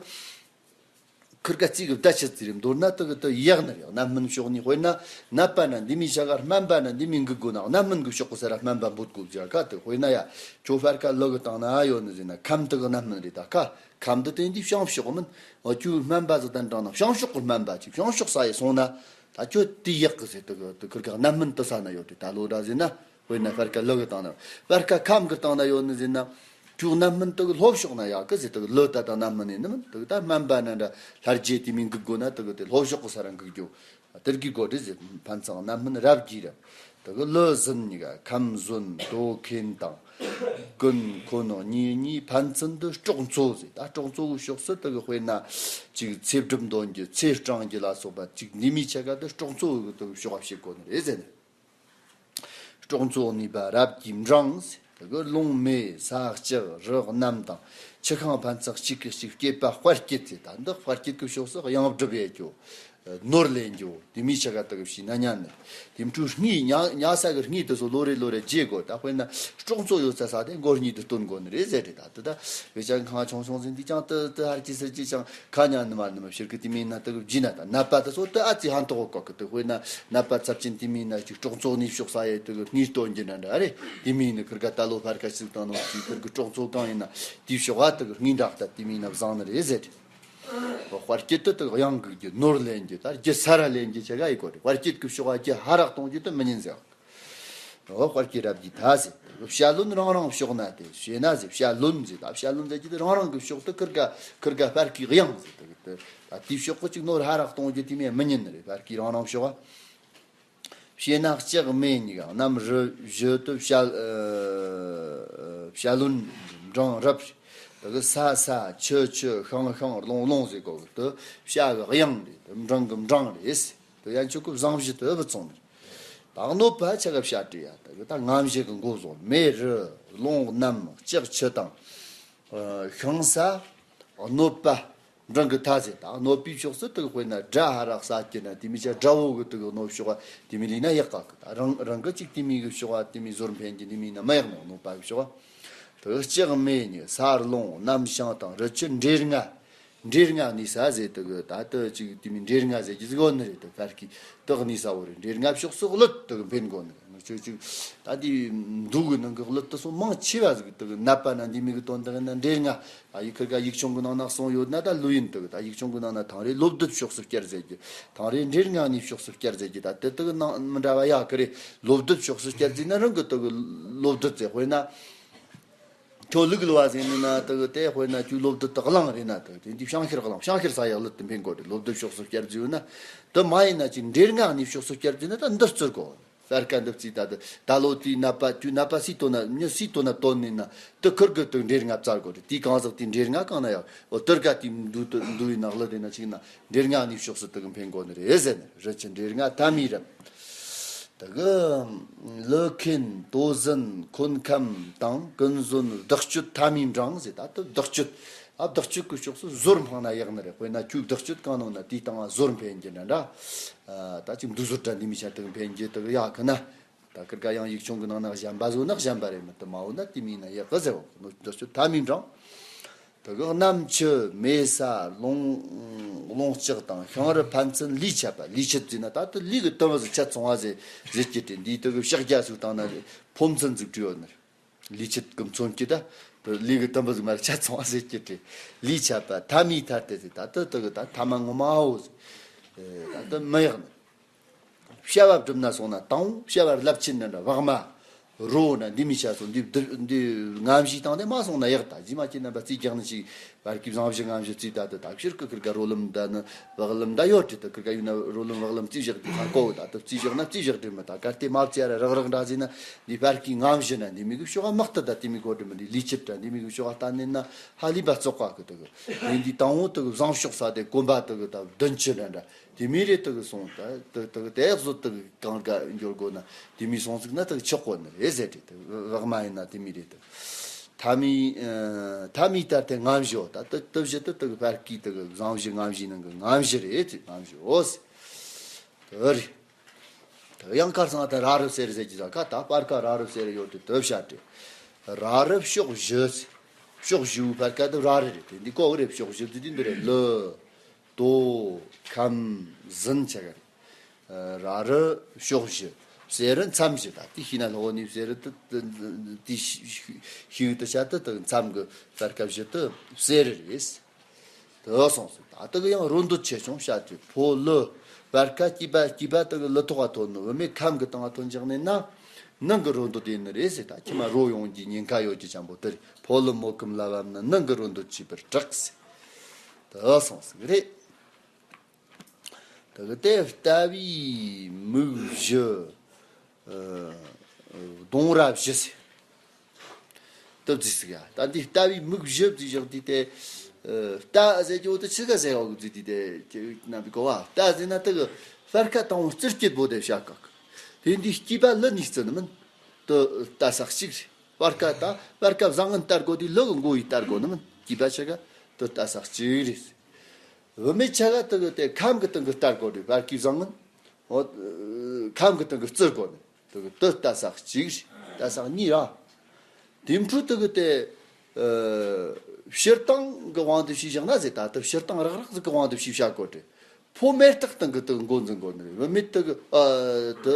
ཁིར་ཀ་རྩིས་གི་བརྡ་ཆད་ཟེར་རེད། མདོར་ན་དེ་གི་དེ་ཡག་ནི་རེད། རྣམ་སྨིན་ཕྱོགས་ནས། དཔེར་ན་ནད་པ་ན་འདི་མི་བྱ་ག་སྨན་པ་ན་འདི་མི་འགུག་དགོས་ན་རྣམ་སྨིན་གི་ཕྱོགས་གི་ས་ར་སྨན་པ་འབོད་དགོས་བྱ་ག་དེ། དཔེར་ན་ཡ་ཁྱོད་སྤར་ཁ་ལི་གི་སྟེང་ན་ཡོད་ནི་ཟེར་ན་ཁམ་དེ་གི་རྣམ་སྨིན་རེད། ད་ཁ་ཁམ་དེ་དེ་འདི་བྱང་ཕྱོགས་མིན། འོ་ཁྱོད་སྨན་པ་ཟིག་དང་འདྲ་ན་བྱང་ཕྱོགས་གི་སྨན་པ་ཅིག་བྱང་ཕྱོགས་ས་ཡི་སོང་ན། ད་ཁྱོད་དེ་ཡག་གི་ཟེར། དེ་གི་དེ་ཁིར་ཀ་རྣམ་སྨིན་དེ་ས་ན་ཡོད་དེ། ད་ལོ་ར་ཟེར་ན། དཔེར་ན་སྤར་ཁ་ལི་གི་སྟེང་ན། སྤར་ཁ་ཁམ་གི་སྟེང་ན་ཡོད་ནི་ཟེར་ན། ཁྱོད་རྣམ་སྨིན་དེ་གི་ལྷོ་ཕྱོགས་ན་ཡག་གི་ཟེར། དེ་གི་ལི་ད་ད་རྣམ་སྨིན་ནི་ནི་མིན། དེ་གི་ད་སྨན་པ་ན་འདྲ་ལྷར་རྒྱས་དེ་མི་འགུག་དགོས་ན་དེ་གི་དེ་ལྷོ་ཕྱོགས་གི་ས་ར་འགུག་རྒྱུ། དེར་གི་གོ་དེ་ཟེར། ཕན་ཚུན་རྣམ་སྨིན་རབ་ཀྱིས་རབ། དེ་གི་ལི་ཟིན་གཉིས་ཀ་ཁམ་ཟོན་དོ་ཁེན་དང་། ཀུན་ཁོན་གཉིས་གཉིས་ཕན་ཚུན་དུ་སྲོག་འཚོ་ཟེར། ད་སྲོག་འཚོ་གི་ཕྱོགས་སུ་དེ་གི་དཔེར་ན་ཅིག་ཚེ་སྒྲུབ་འདོན་རྒྱུ་ཚེ་སྲུང་རྒྱུ་ལ་སོགས་པ་ཅིག་འདི་མི་ཆ་ག་དེ་སྲོག་འཚོ་གི་དེ་གི་ཕྱོགས་བཤད་གོ་ནི་རེད་ཟེར་ནས། སྲོག་འཚོ་ནུས་པ་རབ་ཀྱིས་འབྲང་ཟེར། དེ་གི་རླུང་མེ་ས་ལྕགས་རི་གནམ་དང་། ཆུ་ཤིང་ཕན་ཚུན་གཅིག་གིས་གཅིག་བསྐྱེད་པ་དཔལ་བསྐྱེད་ཟེར། ད་འདི་དཔལ་བསྐྱེད་ཀྱི་ཕྱོགས་སུ་གཡང་སྒྲུབ་ཡེད་རྒྱུ། ནོར་ལེན་རྒྱུ་དེ་མི་ཆ་ག་དེ་གི་བྱས་ན་ཉན་ནི། དེ་འཕྲོ་སྔས་ཉ་ཉ་ས་གི་སྔས་དེ་ཚོ་ལོ་རེ་ལོ་རེ་བརྗེ་དགོས། ད་དཔེར་ན་སྲོག་འཚོ་ཡོད་ས་ས་དེ་མགོ་སྔས་དེ་སྟོན་དགོས་ནི་རེད་ཟེར་རེད། ད་དེ་ད་བེ་ཅག་ཁང་ཆུང་ཆུང་ཟིན་དུས་ཀྱང་དེ་དེ་ཧར་གྱིས་ཟེར་གྱིས་ཀྱང་ཁ་ཉན་ནི་མ་ནི་མ་ཕྱིར་གི་དེ་མིན་ན་དེ་གི་བརྗེ་ན། ད་ནད་པ་དེ་ཚོ་དེ་ཨ་ཙི་ཧན་ཐོག་གོ་གི། དེ་དཔེར་ན་ནད་པ་ཚབས་ཆེན་དེ་མིན་ན་ཅིག་སྲོག་འཚོ་ནུས་ཕྱོགས་ས་ཡེ་དེ་གི་སྔས་སྟོན་རྒྱུ་འདྲ་འདྲ་རེད། དེ་མིན་ནི་ཁིར་ག་ད་ལོ་ཕར་ཁ་ཞིག་བཏང་ནོ་ཅིག་ཁིར་གི་སྲོག་འཚོ་གང་ཡིན་ན་དེའི་ཕྱོགས་ཨ་དེ་གི་སྔས་འདྲ་ད་དེ་མིན་ན་བཟང་ནི་རེད་ཟེར། དཔལ་སྐྱིད་དུ་དག་གཡང་འགུག་རྒྱུ་ནོར་ལེན་རྒྱུ་ད་རྒྱུ་ས་ར་ལེན་རྒྱུ་ཆ་ག་ཡི་གོ་རེད། དཔལ་སྐྱིད་ཀྱི་ཕྱོགས་ཨ་རྒྱུ་ཧ་རག་གཏོང་རྒྱུ་དུ་མི་ཉན་ཟེར། འོ་དཔལ་སྐྱིད་རབ་ཀྱིས་ད་ཟེར། བཤད་ལུན་རང་རང་ཕྱོགས་ན་དེ་བྱས་ན་ཟེར། བཤད་ལུན་ཟེར། ད་བཤད་ལུན་ཟེར་གྱི་དེ་རང་རང་གི་ཕྱོགས་དུ་ཁིར་ག་ཁིར་ག་སྤར་ཁའི་གཡང་ཟེར། དེ་གི་དེ་ད་དེའི་ཕྱོགས་གི་ཅིག་ནོར་ཧ་རག་གཏོང་རྒྱུ་དེ་མེད་མི་ཉན་ནི་རེད། སྤར་ཁའི་རང་རང་ཕྱོགས། བྱས་ན་ལྕགས་མེ་གཉིས་ཀ་གནམ་རི་བཞི་དུ་བྱ་ཨ་བྱ་ལུན་འབྲང་རབ། དེ་གི་ས་ས་ཆུ་ཆུ་ཤིང་ཤིང་རླུང་རླུང་ཟེར་གོ་གི་དེ་བྱ་གི་གཡང་རེད། དེ་འབྲང་གི་འབྲང་རེད། དེ་ཡན་ཆོད་གི་བཟང་བཞི་དེ་བུད་སོང་ནི། ད་གནོད་པ་ཆ་ག་བྱ་སྤྲེལ་ཡ་དེ་གི་ད་ངམ་བཞི་གི་མགོ་བཟུང་། མེ་རི་རླུང་གནམ་ལྕགས་ཆུ་དང་ཤིང་ས་གནོད་པ། འབྲང་གི་ཐ་ཟེར། ད་གནོད་པའི་ཕྱོགས་སུ་དེ་གི་དཔེར་ན་དགྲ་ཧ་རག་ས་སྐྱེ་ན་དེ་མི་ཆ་དགྲ་བོ་གི་དེ་གི་གནོད་ཕྱོགས་དེ་མི་ལས་ན་ཡག་ག་གི། ད་རང་རང་གི་ཅིག་དེ་མི་གི་ཕྱོགས་དེ་མི་ཟོར་འཕེན་གྱི་དེ་མི་ན་མ་ཡག་ནོ་གནོད་པ་གི་ཕྱོགས། དེ་གི་ལྕགས་མེ་གཉིས་ས་རླུང་གནམ་ཤིང་དང་རི་ཆུ་འདྲེ་ལྔ། འདྲེ་ལྔ་གནས་ས་ཟེར། དེ་གི་ད་དེ་ཅིག་དེ་མི་འདྲེ་ལྔ་ཟེར་གྱི་ཟིག་ཡོད་ནི་རེད། དེ་ཕར་གི་དེ་གནས་ས་བོ་རེད། འདྲེ་ལྔ་ཕྱོགས་སུ་གླུད་དེ་གི་འཕེན་དགོས་ནི་རེད། ང་ཆོས་ཅིག་ད་དེ་མདོ་གི་ནང་གི་གླུད་དེ་སོ་མང་ཆེ་བ་ཟིག་དེ་གི་ནད་པ་ན་འདི་མི་གི་དོན་དག་ན་འདྲེ་ལྔ། ཨ་ཡིག་ཁིར་ག་ཡིག་ཆུང་གི་ནང་ན་གསུངས་ཡོད་ན་ད་ལོས་ཡིན། དེ་གི་ད་ཡིག་ཆུང་གི་ནང་ན་ཐང་རེ་ལོ་བདུད་ཕྱོགས་སུ་བསྐྱར་ཟེར་གྱི། ཐང་རེ་འདྲེ་ལྔ་གནས་ཕྱོགས་སུ་བསྐྱར་ཟེར་གྱི། ད་དེ་དེ་གི་ནང་མི་འདྲ་བ་ཡག་གི་རེད། ལོ་བདུད་ཕྱོགས་སུ་བསྐྱར་ཟེར་ན་རང་གི་དེ་གི་ལོ་བདུད་ཟེར། དཔེར་ན་ཁྱོད་ལུག་ལུ་བ་ཟེར་ནི་ན་དེ་གི་དེ་དཔེར་ན་ཁྱོད་ལོ་བདུད་དེ་གླང་རེད་ན་དེ་གི་དེ་འདི་བྱང་ཤར་གླང་བྱང་ཤར་ས་ཡག་ལུད་དེ་འཕེན་དགོས་རེད། ལོ་བདུད་ཕྱོགས་སུ་བསྐྱར་ཟེར་ཡོད་ན། དེ་མ་ཡིན་ན་ཅིག་འདྲེ་ལྔ་གནས་ཕྱོགས་སུ་བསྐྱར་ཟེར་ན་ད་འདི་བཙིར་དགོས། སར་ཀ་འདི་བརྩིས། ད་དེ་ད་ལོ་དེའི་ནད་པ་ཁྱོད་ནད་པ་སུས་བཏོན་ན་མྱི་སུས་བཏོན་ན་བཏོན་ནི་ན་དེ་ཁུར་གི་དེ་འདྲེ་ལྔ་བཙལ་དགོས་རེད། དེའི་གང་ཟག་དེའི་འདྲེ་ལྔ་གང་ན་ཡག་འོ་དེར་ག་དེའི་འདུ་འདུ་ཡི་ནག་ལུ་དེ་ན་ཅིག་ན་འདྲེ་ལྔ་གནས་ཕྱོགས་སུ་དེ་གི་འཕེན་དགོས་ནི་རེད་ཟེར་ནས། རི་ཆུ་འདྲེ་ལྔ་ཐ་མའི་རབ། དེ་གི་ལི་ཁེན་ཏོ་ཟན་ཁོན་ཁམ་དང་ཀུན་ཟོན་བདག་སྤྱོད་ཐ་མའི་འབྲང་ཟེར། ད་དེ་བདག་སྤྱོད། ཨ་བདག་སྤྱོད་ཀྱི་ཕྱོགས་སུ་ཟོར་འཕངས་ན་ཡག་ནི་རེད། དཔེར་ན་ཁྱོད་བདག་སྤྱོད་གང་ནང་ན་དེའི་སྟེང་ང་ཟོར་འཕེན་གྱི་འདྲ་འདྲ། ཨ་ད་ཅིག་འདུ་ཟོར་འདྲ་འདི་མི་ཆ་དེ་གི་འཕེན་གྱི་དེ་གི་ཡག་གི་ན། ད་ཁིར་ག་ཡང་ཡིག་ཆུང་གི་ནང་ན་གཞན་པ་བཟོ་ན་གཞན་པ་རེད། མི་དེ་མ་འོ་ན་དེ་མིན་ན་ཡག་གི་ཟེར་བ་ནོ། བདག་སྤྱོད་ཐ་མའི་འབྲང་། དེ་གི་གནམ་ཆུ་མེ་ས་རླུང་རླུང་ལྕགས་དང་ཤིང་རི་ཕན་ཚུན་ལུས་ཆད་པ། ལུས་ཆད་ཟེར་ན་ད་དེ་ལུས་གི་དུམ་བུ་ཟིག་ཆད་སོང་བ་ཟེར་ཟེར་གྱི་དེ། འདིའི་དེ་གི་ཕྱག་རྒྱ་ཟིག་བཏང་ན་ཕོ་མཚན་ཟིག་བྲིས་ཡོད་ནི་རེད། ལུས་ཆད་གི་མཚོན་གྱི་ད་དེ་ལུས་གི་དུམ་བུ་ཟིག་མར་ཆད་སོང་བ་ཟེར་གྱི་དེ། ལུས་ཆད་པ་ཐ་མའི་ཐ་སྟེ་ཟེར། ད་དེ་དེ་གི་ད་ཐ་མ་ངོ་མ་འོ་ཟེར། ད་དེ་མི་ཡག་ནི། བྱ་བ་བསྒྲུབ་ན་སོང་ན་དང་བྱ་བ་རླབས་ཆེན་ན་འདྲ་བག་མ། རོ་ན་འདི་མི་ཆ་སོང་འདི་འདི་འདི་ངམ་ཞིག་བཏང་སྟེ་མ་སོང་ན་ཡག་ད་རྗེས་མ་ཁྱེད་རྣམ་པ་རྩིས་རྒྱག་ནི་ཞིག་བར་གྱི་བཟང་བཞི་ངམ་བཞི་རྩིས་ད་དུ་ད་ཕྱིར་ཀི་ཀིར་ག་རོ་ལམ་ད་ནི་བག་ལམ་ད་ཡོད་ཀྱི་ད་ཀིར་ག་ཡོད་ན་རོ་ལམ་བག་ལམ་རྩིས་བཞག་གི་ཧ་གོ་ད་དུ་རྩིས་བཞག་ན་རྩིས་བཞག་འདྲི་མི་ད་གར་དེ་མ་བརྩི་ཡ་ར་རག་རག་འདྲ་ཟིན་ན་འདི་བར་གྱི་ངམ་བཞི་ན་འདི་མི་གི་ཤོག་ཨ་དམག་ཏུ་ད་དེ་མི་གོ་འདྲི་མི་འདི་ལི་ཆིབ་ད་འདི་མི་གི་ཤོག་ཨ་ལྟ་ནི་ན་ཧ་ལི་བ་བཙོག་པ་གི་ད་གི་འདི་འདི་དང་བོ་ད་གི་བཟང་ཤོག་ས་དེ་གོམ་པ་ད་གི་ད་བདུན་ཅུ་འདྲ་འདྲ། དེ་མི་རེད་དག་སོང་ད་དག་དག་དེ་བཟོ་དག་གང་ག་འགྱུར་དགོས་ན་དེ་མི་སོང་ཟིག་ན་དག་ཆོག་གོ་ནི་རེད་ཟེར་དེ་དག་བག་མ་ཡིན་ན་དེ་མི་རེད་དག་ཐ་མི་ཐ་མི་ལྟར་དེ་ངམ་བཞི་ད་དག་དག་བཞི་དག་དག་བར་གི་དག་བཟང་བཞི་ངམ་བཞི་ནང་གི་ངམ་བཞི་རེད་དེ་ངམ་བཞི་འོ་ཟེར་དག་རེད། དག་ཡང་ཁར་སང་ད་ར་རུ་ཟེར་ཟེར་གྱི་ད་ཁ་ད་པར་ཁ་ར་རུ་ཟེར་ཡོད་དེ་དག་བཤད་དེ་ར་རུ་ཕྱོགས་བཞི་ཕྱོགས་བཞི་བར་ཁ་དག་ར་རུ་རེད་དེ་འདི་ཀོ་རེད་ཕྱོགས་བཞི་དེ་འདི་རེད་ལོ། དོ། ཁམས། ཟིན་ཆ་ག་རེ། ར་རུ་ཕྱོགས་བཞི། བསེ་རུ་མཚམས་བཞི་ད་དེ་ཤི་ན་ལྷོ་ནི་བསེ་རུ་དུ་དེ་ཤིག་དུ་བྱ་དུ་དུ་མཚམས་ཀྱི་བར་སྐབས་བཞི་དུ་བསེ་རུ་རེད། དུ་སོང་སོང་ད་དུ་ཡང་རོ་འདུད་ཆེ་ཆུང་བྱ་དུས་ཕོ་ལུ་བར་ཁ་སྐྱིད་པ་སྐྱིད་པ་དུ་ལུ་ཐོག་ག་ཐོན་ནི་བུད་མེད་ཁམས་ཀྱི་སྟེང་ག་ཐོན་འཇགས་ནས་ན་ནང་གི་རོ་འདུད་དེ་ནི་རེད་ཟེར་ད་ཁྱི་མ་རོ་ཡོང་གི་ཉེན་ཁ་ཡོད་ཀྱི་ཅང་པོ་དུ་རེད་ཕོ་ལུ་མོ་ཁམས་ལ་བབ་ན་ནང་གི་རོ་འདུད་བྱས་པར་སྐྲག་ཟེར། དུ་སོང་ཟིག་རེད། དེ་གི་དེ་ལྟ་བུའི་མིག་བཞི། གདོང་ར་བཞི་ཟེར། དུ་བརྩིས་ཟིག་ཡ། ད་འདི་ལྟ་བུའི་མིག་བཞི་བརྩིས་བཞག་དུས་དེ། ལྟ་ཟེར་གྱི་འོ་དུ་ཆི་ག་ཟེར་བ་གི་བརྩིས་དུས་དེ་ཁྱེད་རྣམ་པའི་གོ་བ་ལྟ་ཟེར་ན་དུ་གི་བར་ཁ་དང་བོ་རྩི་སྐྱེད་པོ་དེ་བྱ་གག་དེ་འདི་སྐྱིད་པ་ལི་ནི་རྩི་ནི་མིན། དུ་ལྟ་ས་གཅིག་རེད། བར་ཀ་ད་བར་ཀ་བཟང་ངན་ལྟར་གོ་དེ་ལུ་གི་མགོ་ཡི་ལྟར་གོ་ནི་མིན་སྐྱིད་པ་ཆ་ག་དུ་ལྟ་ས་གཅིག་རེད། བུད་མེད་ཆ་ག་དུ་གི་དེ་ཁམས་གི་སྟེང་གི་ལྟར་གོ་རེད་བར་ཀའི་བཟང་ངན། འོ། ཁམས་གི་སྟེང་གི་རྩིར་གོ་ནི་དུ་གི་དུ་ལྟ་ས་གཅིག་རེད་ལྟ་ས་གཉིས་ར། དེ་འཕྲོ་དུ་གི་དེ། སྤྱིར་བཏང་གི་དབང་དུ་བྱས་བཞག་ན་ཟེར་ད་དུ་སྤྱིར་བཏང་རག་རག་ཟིག་གི་དབང་དུ་བྱས་བྱ་གོ་དེ། ཕོ་མེ་སྟག་སྟེང་གི་དུ་མགོ་འཛིན་གོ་ནི་རེད་བུད་མེད་དུ་གི་ཨ་དུ་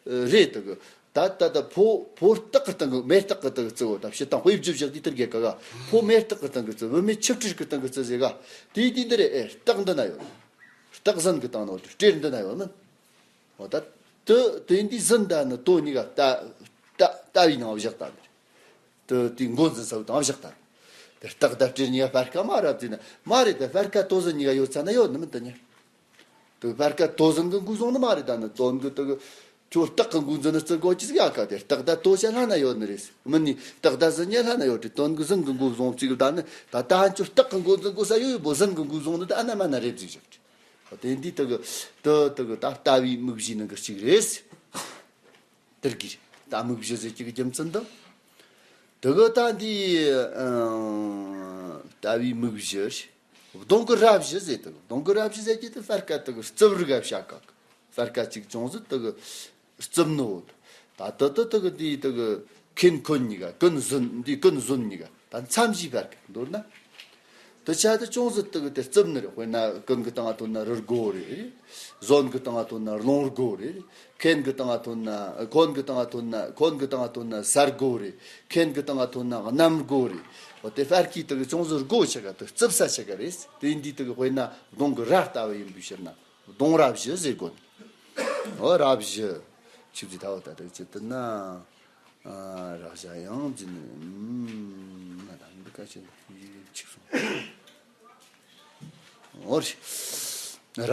རེད་དུ་གི་ད་ད་ད་ཕོ་ཕོ་སྟག་གི་སྟེང་གི་མེ་སྟག་གི་སྟེང་གི་རྩི་བོ་ད་ཕྱི་སྟེང་དཔེ་བརྗོད་བཞག་དུས་དེར་རྒྱལ་ཁ་ག་ཕོ་མེ་སྟག་གི་སྟེང་གི་རྩི་བུད་མེད་ཆུ་སྤྲིན་གི་སྟེང་གི་རྩི་ཟེར་ག་དེའི་དུས་འདི་རེད་ཨེ་སྟག་འདི་ན་ཡོད། སྟག་ཟན་གི་སྟེང་ན་ཡོད་སྤྲེལ་འདི་ན་ཡོད་མིན། འོ་ད་དུ་དེ་འདི་ཟན་ད་ནི་དོ་གཉིས་ཀ་ལྟ་ལྟ་ལྟ་བའི་ནང་བཞག་ད་འདི་རེད། དུ་དེ་མགོ་འཛིན་ས་བོ་དང་བཞག་ད་རེད། དེ་སྟག་ད་སྤྲེལ་གཉིས་ཀ་སྤར་ཁ་མ་རབ་དུས་ན་མ་རེད་ད་སྤར་ཁ་དོ་ཟན་གཉིས་ཀ་ཡོད་ཚ་ན་ཡོད་ནི་མིན་ད་ཉར། དུ་བར་ཀ་དོ་ཟན་གི་མགོ་བཟུང་ནི་མ་རེད་ད་ནི་དོན་གི་དུ་གི་ཁྱོད་སྟག་གི་མགོ་འཛིན་ནི་རྩི་གོ་ཅི་ཟིག་ཡ་ཁ་དེ་སྟག་ད་དོ་བྱ་ལྷ་ན་ཡོད་ནི་རེད་མི་ནི་སྟག་ད་ཟན་ཉ་ལྷ་ན་ཡོད་དེ་དོན་གི་ཟན་གི་མགོ་བཟུང་གཅིག་ད་ནི་ད་ད་ཧན་ཁྱོད་སྟག་གི་མགོ་འཛིན་གོ་ས་ཡོད་ཡོད་པོ་ཟན་གི་མགོ་བཟུང་ནི་ད་ཨ་ན་མ་ན་རེད་ཟིག་བཞག་དེ་འདི་དུ་གི་དུ་དུ་གི་ད་ལྟ་བའི་མིག་བཞི་ནང་གི་གཅིག་རེད། དེར་གྱིས་ད་མིག་བཞི་ཟེར་གྱི་རྒྱུ་མཚན་དང་། དེ་གི་ད་འདི་ལྟ་བུའི་མིག་བཞི་རེད། གདོང་གི་རྭ་བཞི་ཟེར་དེ་གདོང་གི་རྭ་བཞི་ཟེར་གྱི་དེ་སྤར་ཀ་དེ་གི་རྩིབ་རིག་ག་བྱ་ག་གི་སྤར་ཀ་གཅིག་ཅུང་ཟད་དེ་གི་རྩིབ་ནོ། ད་དེ་དེ་དེ་གི་འདི་དེ་གི་ཁེན་ཁོན་གཉིས་ཀ་ཀུན་ཟོན་འདི་ཀུན་ཟོན་གཉིས་ཀ་ད་མཚམས་བཞི་སྤར་ཀ་མདོར་ན། དུ་ཆ་དུ་ཅུང་ཟད་དུ་དེ་རྩིབ་ནི་རེད། དཔེར་ན་ཀུན་གི་སྟེང་ང་ཐོན་ན་རི་སྒོ་རེད། ཟོན་གི་སྟེང་ང་ཐོན་ན་རླུང་སྒོ་རེད། ཁེན་གི་སྟེང་ང་ཐོན་ན་ཁོན་གི་སྟེང་ང་ཐོན་ན་ཁོན་གི་སྟེང་ང་ཐོན་ན་ས་སྒོ་རེད། ཁེན་གི་སྟེང་ང་ཐོན་ན་གནམ་སྒོ་རེད། འོ་དེ་སྤར་ཀའི་དུ་གི་ཅུང་ཟད་སྒོ་ཆ་ག་དུ་རྩིབ་ས་ཆ་ག་རེད། དེ་འདི་དུ་གི་དཔེར་ན་གདོང་གི་རྭ་ལྟ་བུ་ཡིན་པའི་ཕྱིར་ན་གདོང་རྭ་བཞི་ཟེར་དགོས། འོ་རྭ་བཞི་ཆིབས་ཀྱི་ཐ་བ་ད་དུ་ཅི་དུ་ན། ཨ། རག་བྱ་ཡང་འཛིན་ནི། ང་དང་འདི་ག་ཅི་ཆིག་སོང་། འོ་རེད། ར།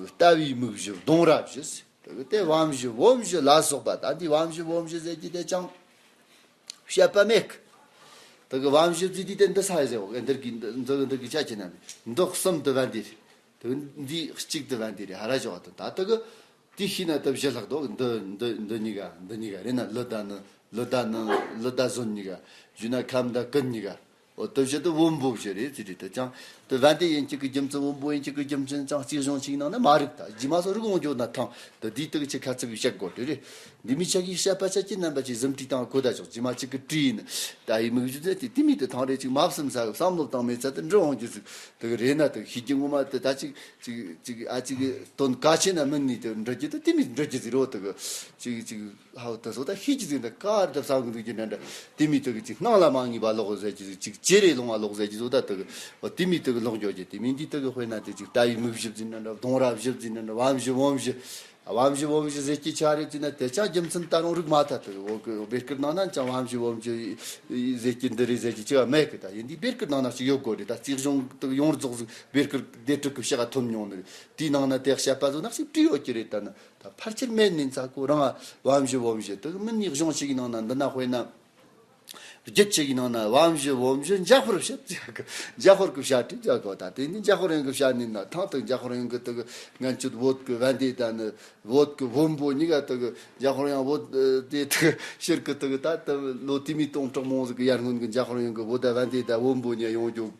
ལྟ་བུའི་མིག་བཞི་གདོང་རྭ་བཞི། དེ་གི་དེ་བམ་བཞི་བོམ་བཞི་ལ་སོགས་པ་ད་འདི་བམ་བཞི་བོམ་བཞི་ཟེར་གྱི་དེ་ཅང་བཤད་པ་མེད་གི། དེ་གི་བམ་བཞི་བརྩིས་དུས་དེ་འདི་ས་ཡི་ཟེར་བ་འདིར་གི་འདི་འདི་གི་ཆ་ཁྱེད་ན་འདི་གསུམ་དུ་བན་དེ་རེད། དེ་གི་འདི་གཅིག་དུ་བན་དེ་རེད་ཧ་ར་ཞོག་དང་ད་དེ་གི། དེ་ཤེས་ན་དེ་བཞི་ལྷག་འདུག་འདི་འདི་འདི་གཉིས་ཀ་འདི་གཉིས་ཀ་རེད་ན་ལི་ད་ནི་ལི་ད་ནི་ལི་ད་ཟོན་གཉིས་ཀ་བཞུ་ན་ཁམ་ད་ཀུན་གཉིས་ཀ་འོ་དེ་བཞི་དེ་བོན་པོ་བཞི་རེད་ཟེར་རེད། དེ་ཅང་དེ་བན་དེ་ཡིན་གཅིག་གི་རྒྱུ་མཚན་བོན་པོ་ཡིན་གཅིག་གི་རྒྱུ་མཚན་ཅང་གཅིག་གཞུང་གཅིག་ནང་ན་མ་རིག་ད་རྗེས་མ་སོ་རིག་འོང་རྒྱུ་ན་ཐང་དེ་དེའི་དེ་གི་ཆེ་ཁ་ཚིག་གི་བཤད་དགོས་དེ་རེད། འདི་མི་ཆ་གིས་བཤད་པ་ཆ་ཁྱེད་རྣམ་པ་ཅིག་གཟིམ་ཁྲིད་དང་གོ་ད་ཆོག་རྗེས་མ་གཅིག་གི་བྲིས་ཡིན་ད་ཡི་མིག་རྒྱུ་དེ་དེ་མི་དེ་ཐང་རེད་ཅིག་མ་བསམ་ས་བསམ་བློ་བཏང་མེད་ཚད་དེ་འདྲི་འོང་རྒྱུ་ཟིག་དེ་གི་རེད་ན་དེ་ཤེས་རྒྱུ་ངོ་མ་དེ་ད་ཅིག་ཅིག་ཅིག་ཨ་ཅིག་དོན་གལ་ཆེ་ན་མིན་ནི་དེ་འདྲ་རྒྱུ་དེ་དེ་མི་འདྲ་རྒྱུ་ཟིག་རོ་དེ་གི་ཅིག་ཅིག་ཧའོ་དེ་སོ་ད་ཤེས་ཀྱི་ཟིག་འདྲ་ག་རེ་ད་བསམ་གི་འདུག་རྒྱུ་འདྲ་འདྲ་དེ་མི་དེ་གི་ཅིག་སྣང་ལ་མ་ངེས་པ་ལོག་ཟེར་གྱི་ཟིག་ཅིག་ཅེ་རེ་ལོང་བ་ལོག་ཟེར་གྱི་ཟོ་ད་དེ་གི་དེ་མི་དེ་གི་ལོག་འགྱོ་རྒྱུ་དེ་མི་འདི་དེ་གི་དཔེར་ན་དེ་ཅིག་ལྟ་བུའི་མིག་བཞི་ཟིག་འདྲ་འདྲ་གདོང་རྭ་བཞི་ཟིག་འདྲ་འདྲ་བམ་བཞི་བོམ་བཞི། བམ་བཞི་བོམ་བཞི་ཟེར་གྱི་ཆ་རེད་ཟེར་ན་དེ་ཅང་རྒྱུ་མཚན་ད་རུང་རིག་མ་ཐལ། དེ་འོ་གི་བེ་སྐུར་ནང་ན་ཅང་བམ་བཞི་བོམ་བཞི་ཟེར་གྱི་འདི་རེད་ཟེར་གྱི་ཅི་བ་མེད་གི། ད་ཡིན་དུས་བེ་སྐུར་ནང་ན་ཅིག་ཡོད་དགོས་རེད། ད་རྩིས་གཞུང་དེ་ཡོངས་རྫོགས་ཟིག་བེ་སྐུར་སྡེ་དྲུག་གི་ཕྱག་ཐོན་མྱོང་ནི་རེད། དེའི་ནང་ན་དེ་བཤད་པ་ཟོ་ན་ཞིག་བྲིས་ཡོད་ཀྱི་རེད། ད་ན་ད་ཕལ་ཆེར་མེད་ནི་ཚ་ཁོ་རང་བམ་བཞི་བོམ་བཞི་དེ་མིན་ནི་གཞུང་ཞིག་གི་ནང་ན་འདི་ན་དཔེར་ན། རྒྱུད་ཅིག་གི་ནང་ན་བམ་བཞི་བོམ་བཞི་འཇམ་དཔལ་བཤད་ཟེར་གི། འཇམ་དཔལ་གི་བཤད་ཁྲིད་ཟེར་གོ། ད་དེ་ནི་འཇམ་དཔལ་རང་གི་བཤད་ནི་ན་ཐང་དུ་འཇམ་དཔལ་རང་གི་དུ་ངན་ཅུད་བོད་གི་བན་དེ་ད་ནི་བོད་གི་བོན་པོ་གཉིས་ཀ་དུ་གི་འཇམ་དཔལ་ཡང་བོད་དེ་དུ་ཕྱིར་གི་དུ་གི་ད་དུ་ལོ་དུ་མི་སྟོང་ཕྲག་མང་ཟིག་གི་ཡར་སྔོན་གི་འཇམ་དཔལ་རང་གི་བོད་ད་བན་དེ་ད་བོན་པོ་གཉིས་ཡོང་རྒྱུ་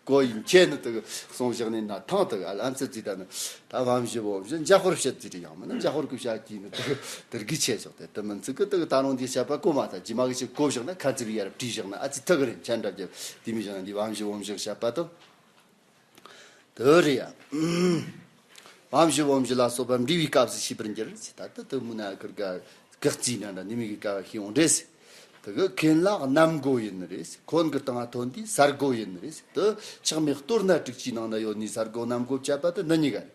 གོ་ཡིན་ཁྱེད་ནི་དུ་གི་གསུང་བཞག་ནི་ན་ཐང་དུ་གི་ཨ་ལ་ཨམ་ཚི་ཙི་ད་ནི། ད་བམ་བཞི་བོ་བཞི་འཇམ་དཔལ་བཤད་ཟེར་ཡང་མིན་ན་འཇམ་དཔལ་གི་བཤད་ཀྱི་ནི་དེ་དེར་གི་ཆེ་ཆོག་དེ་དེ་མིན་ཚིག་གི་དེ་ད་རུང་དེ་བཤད་པ་གོ་མ་ད་ཇི་མ་གི་ཞིག་གོ་བཞག་ན་ཁ་ཚིག་ཡར་བྲིས་བཞག་ན་ཨ་ཙི་ཐུག་གི་རེད། མཆན་འདྲ་རྒྱབ་དེ་མི་བཞག་ན་འདི་བམ་བཞི་བོ་བཞི་བཤད་པ་དང་དེ་རེད་ཡ། བམ་བཞི་བོ་བཞི་ལ་སོགས་པ་འབྲི་བའི་སྐབས་སུ་ཤེས་པར་འགྱུར་ཟེར། ད་དེ་དེ་མུ་ན་ཁིར་ག་གག་རྩིས་འདྲ་འདྲ་ནི་མི་གི་ཀ་བ་ཤེས་འོང་འདྲེ་ཟེར། དེ་གི་མཁན་ལ་གནམ་སྒོ་ཡིན་ནི་རེད་ཟེར། འཁོན་གི་སྟེང་ཐོན་དུས་ས་སྒོ་ཡིན་ནི་རེད་ཟེར། དེ་ཆགས་མེད་གཏོར་ན་དྲུག་ཅུའི་ནང་ན་ཡོད་ནི་ས་སྒོ་གནམ་སྒོ་བཅད་པ་དེ་འདི་གཉིས་ཀ་རེད།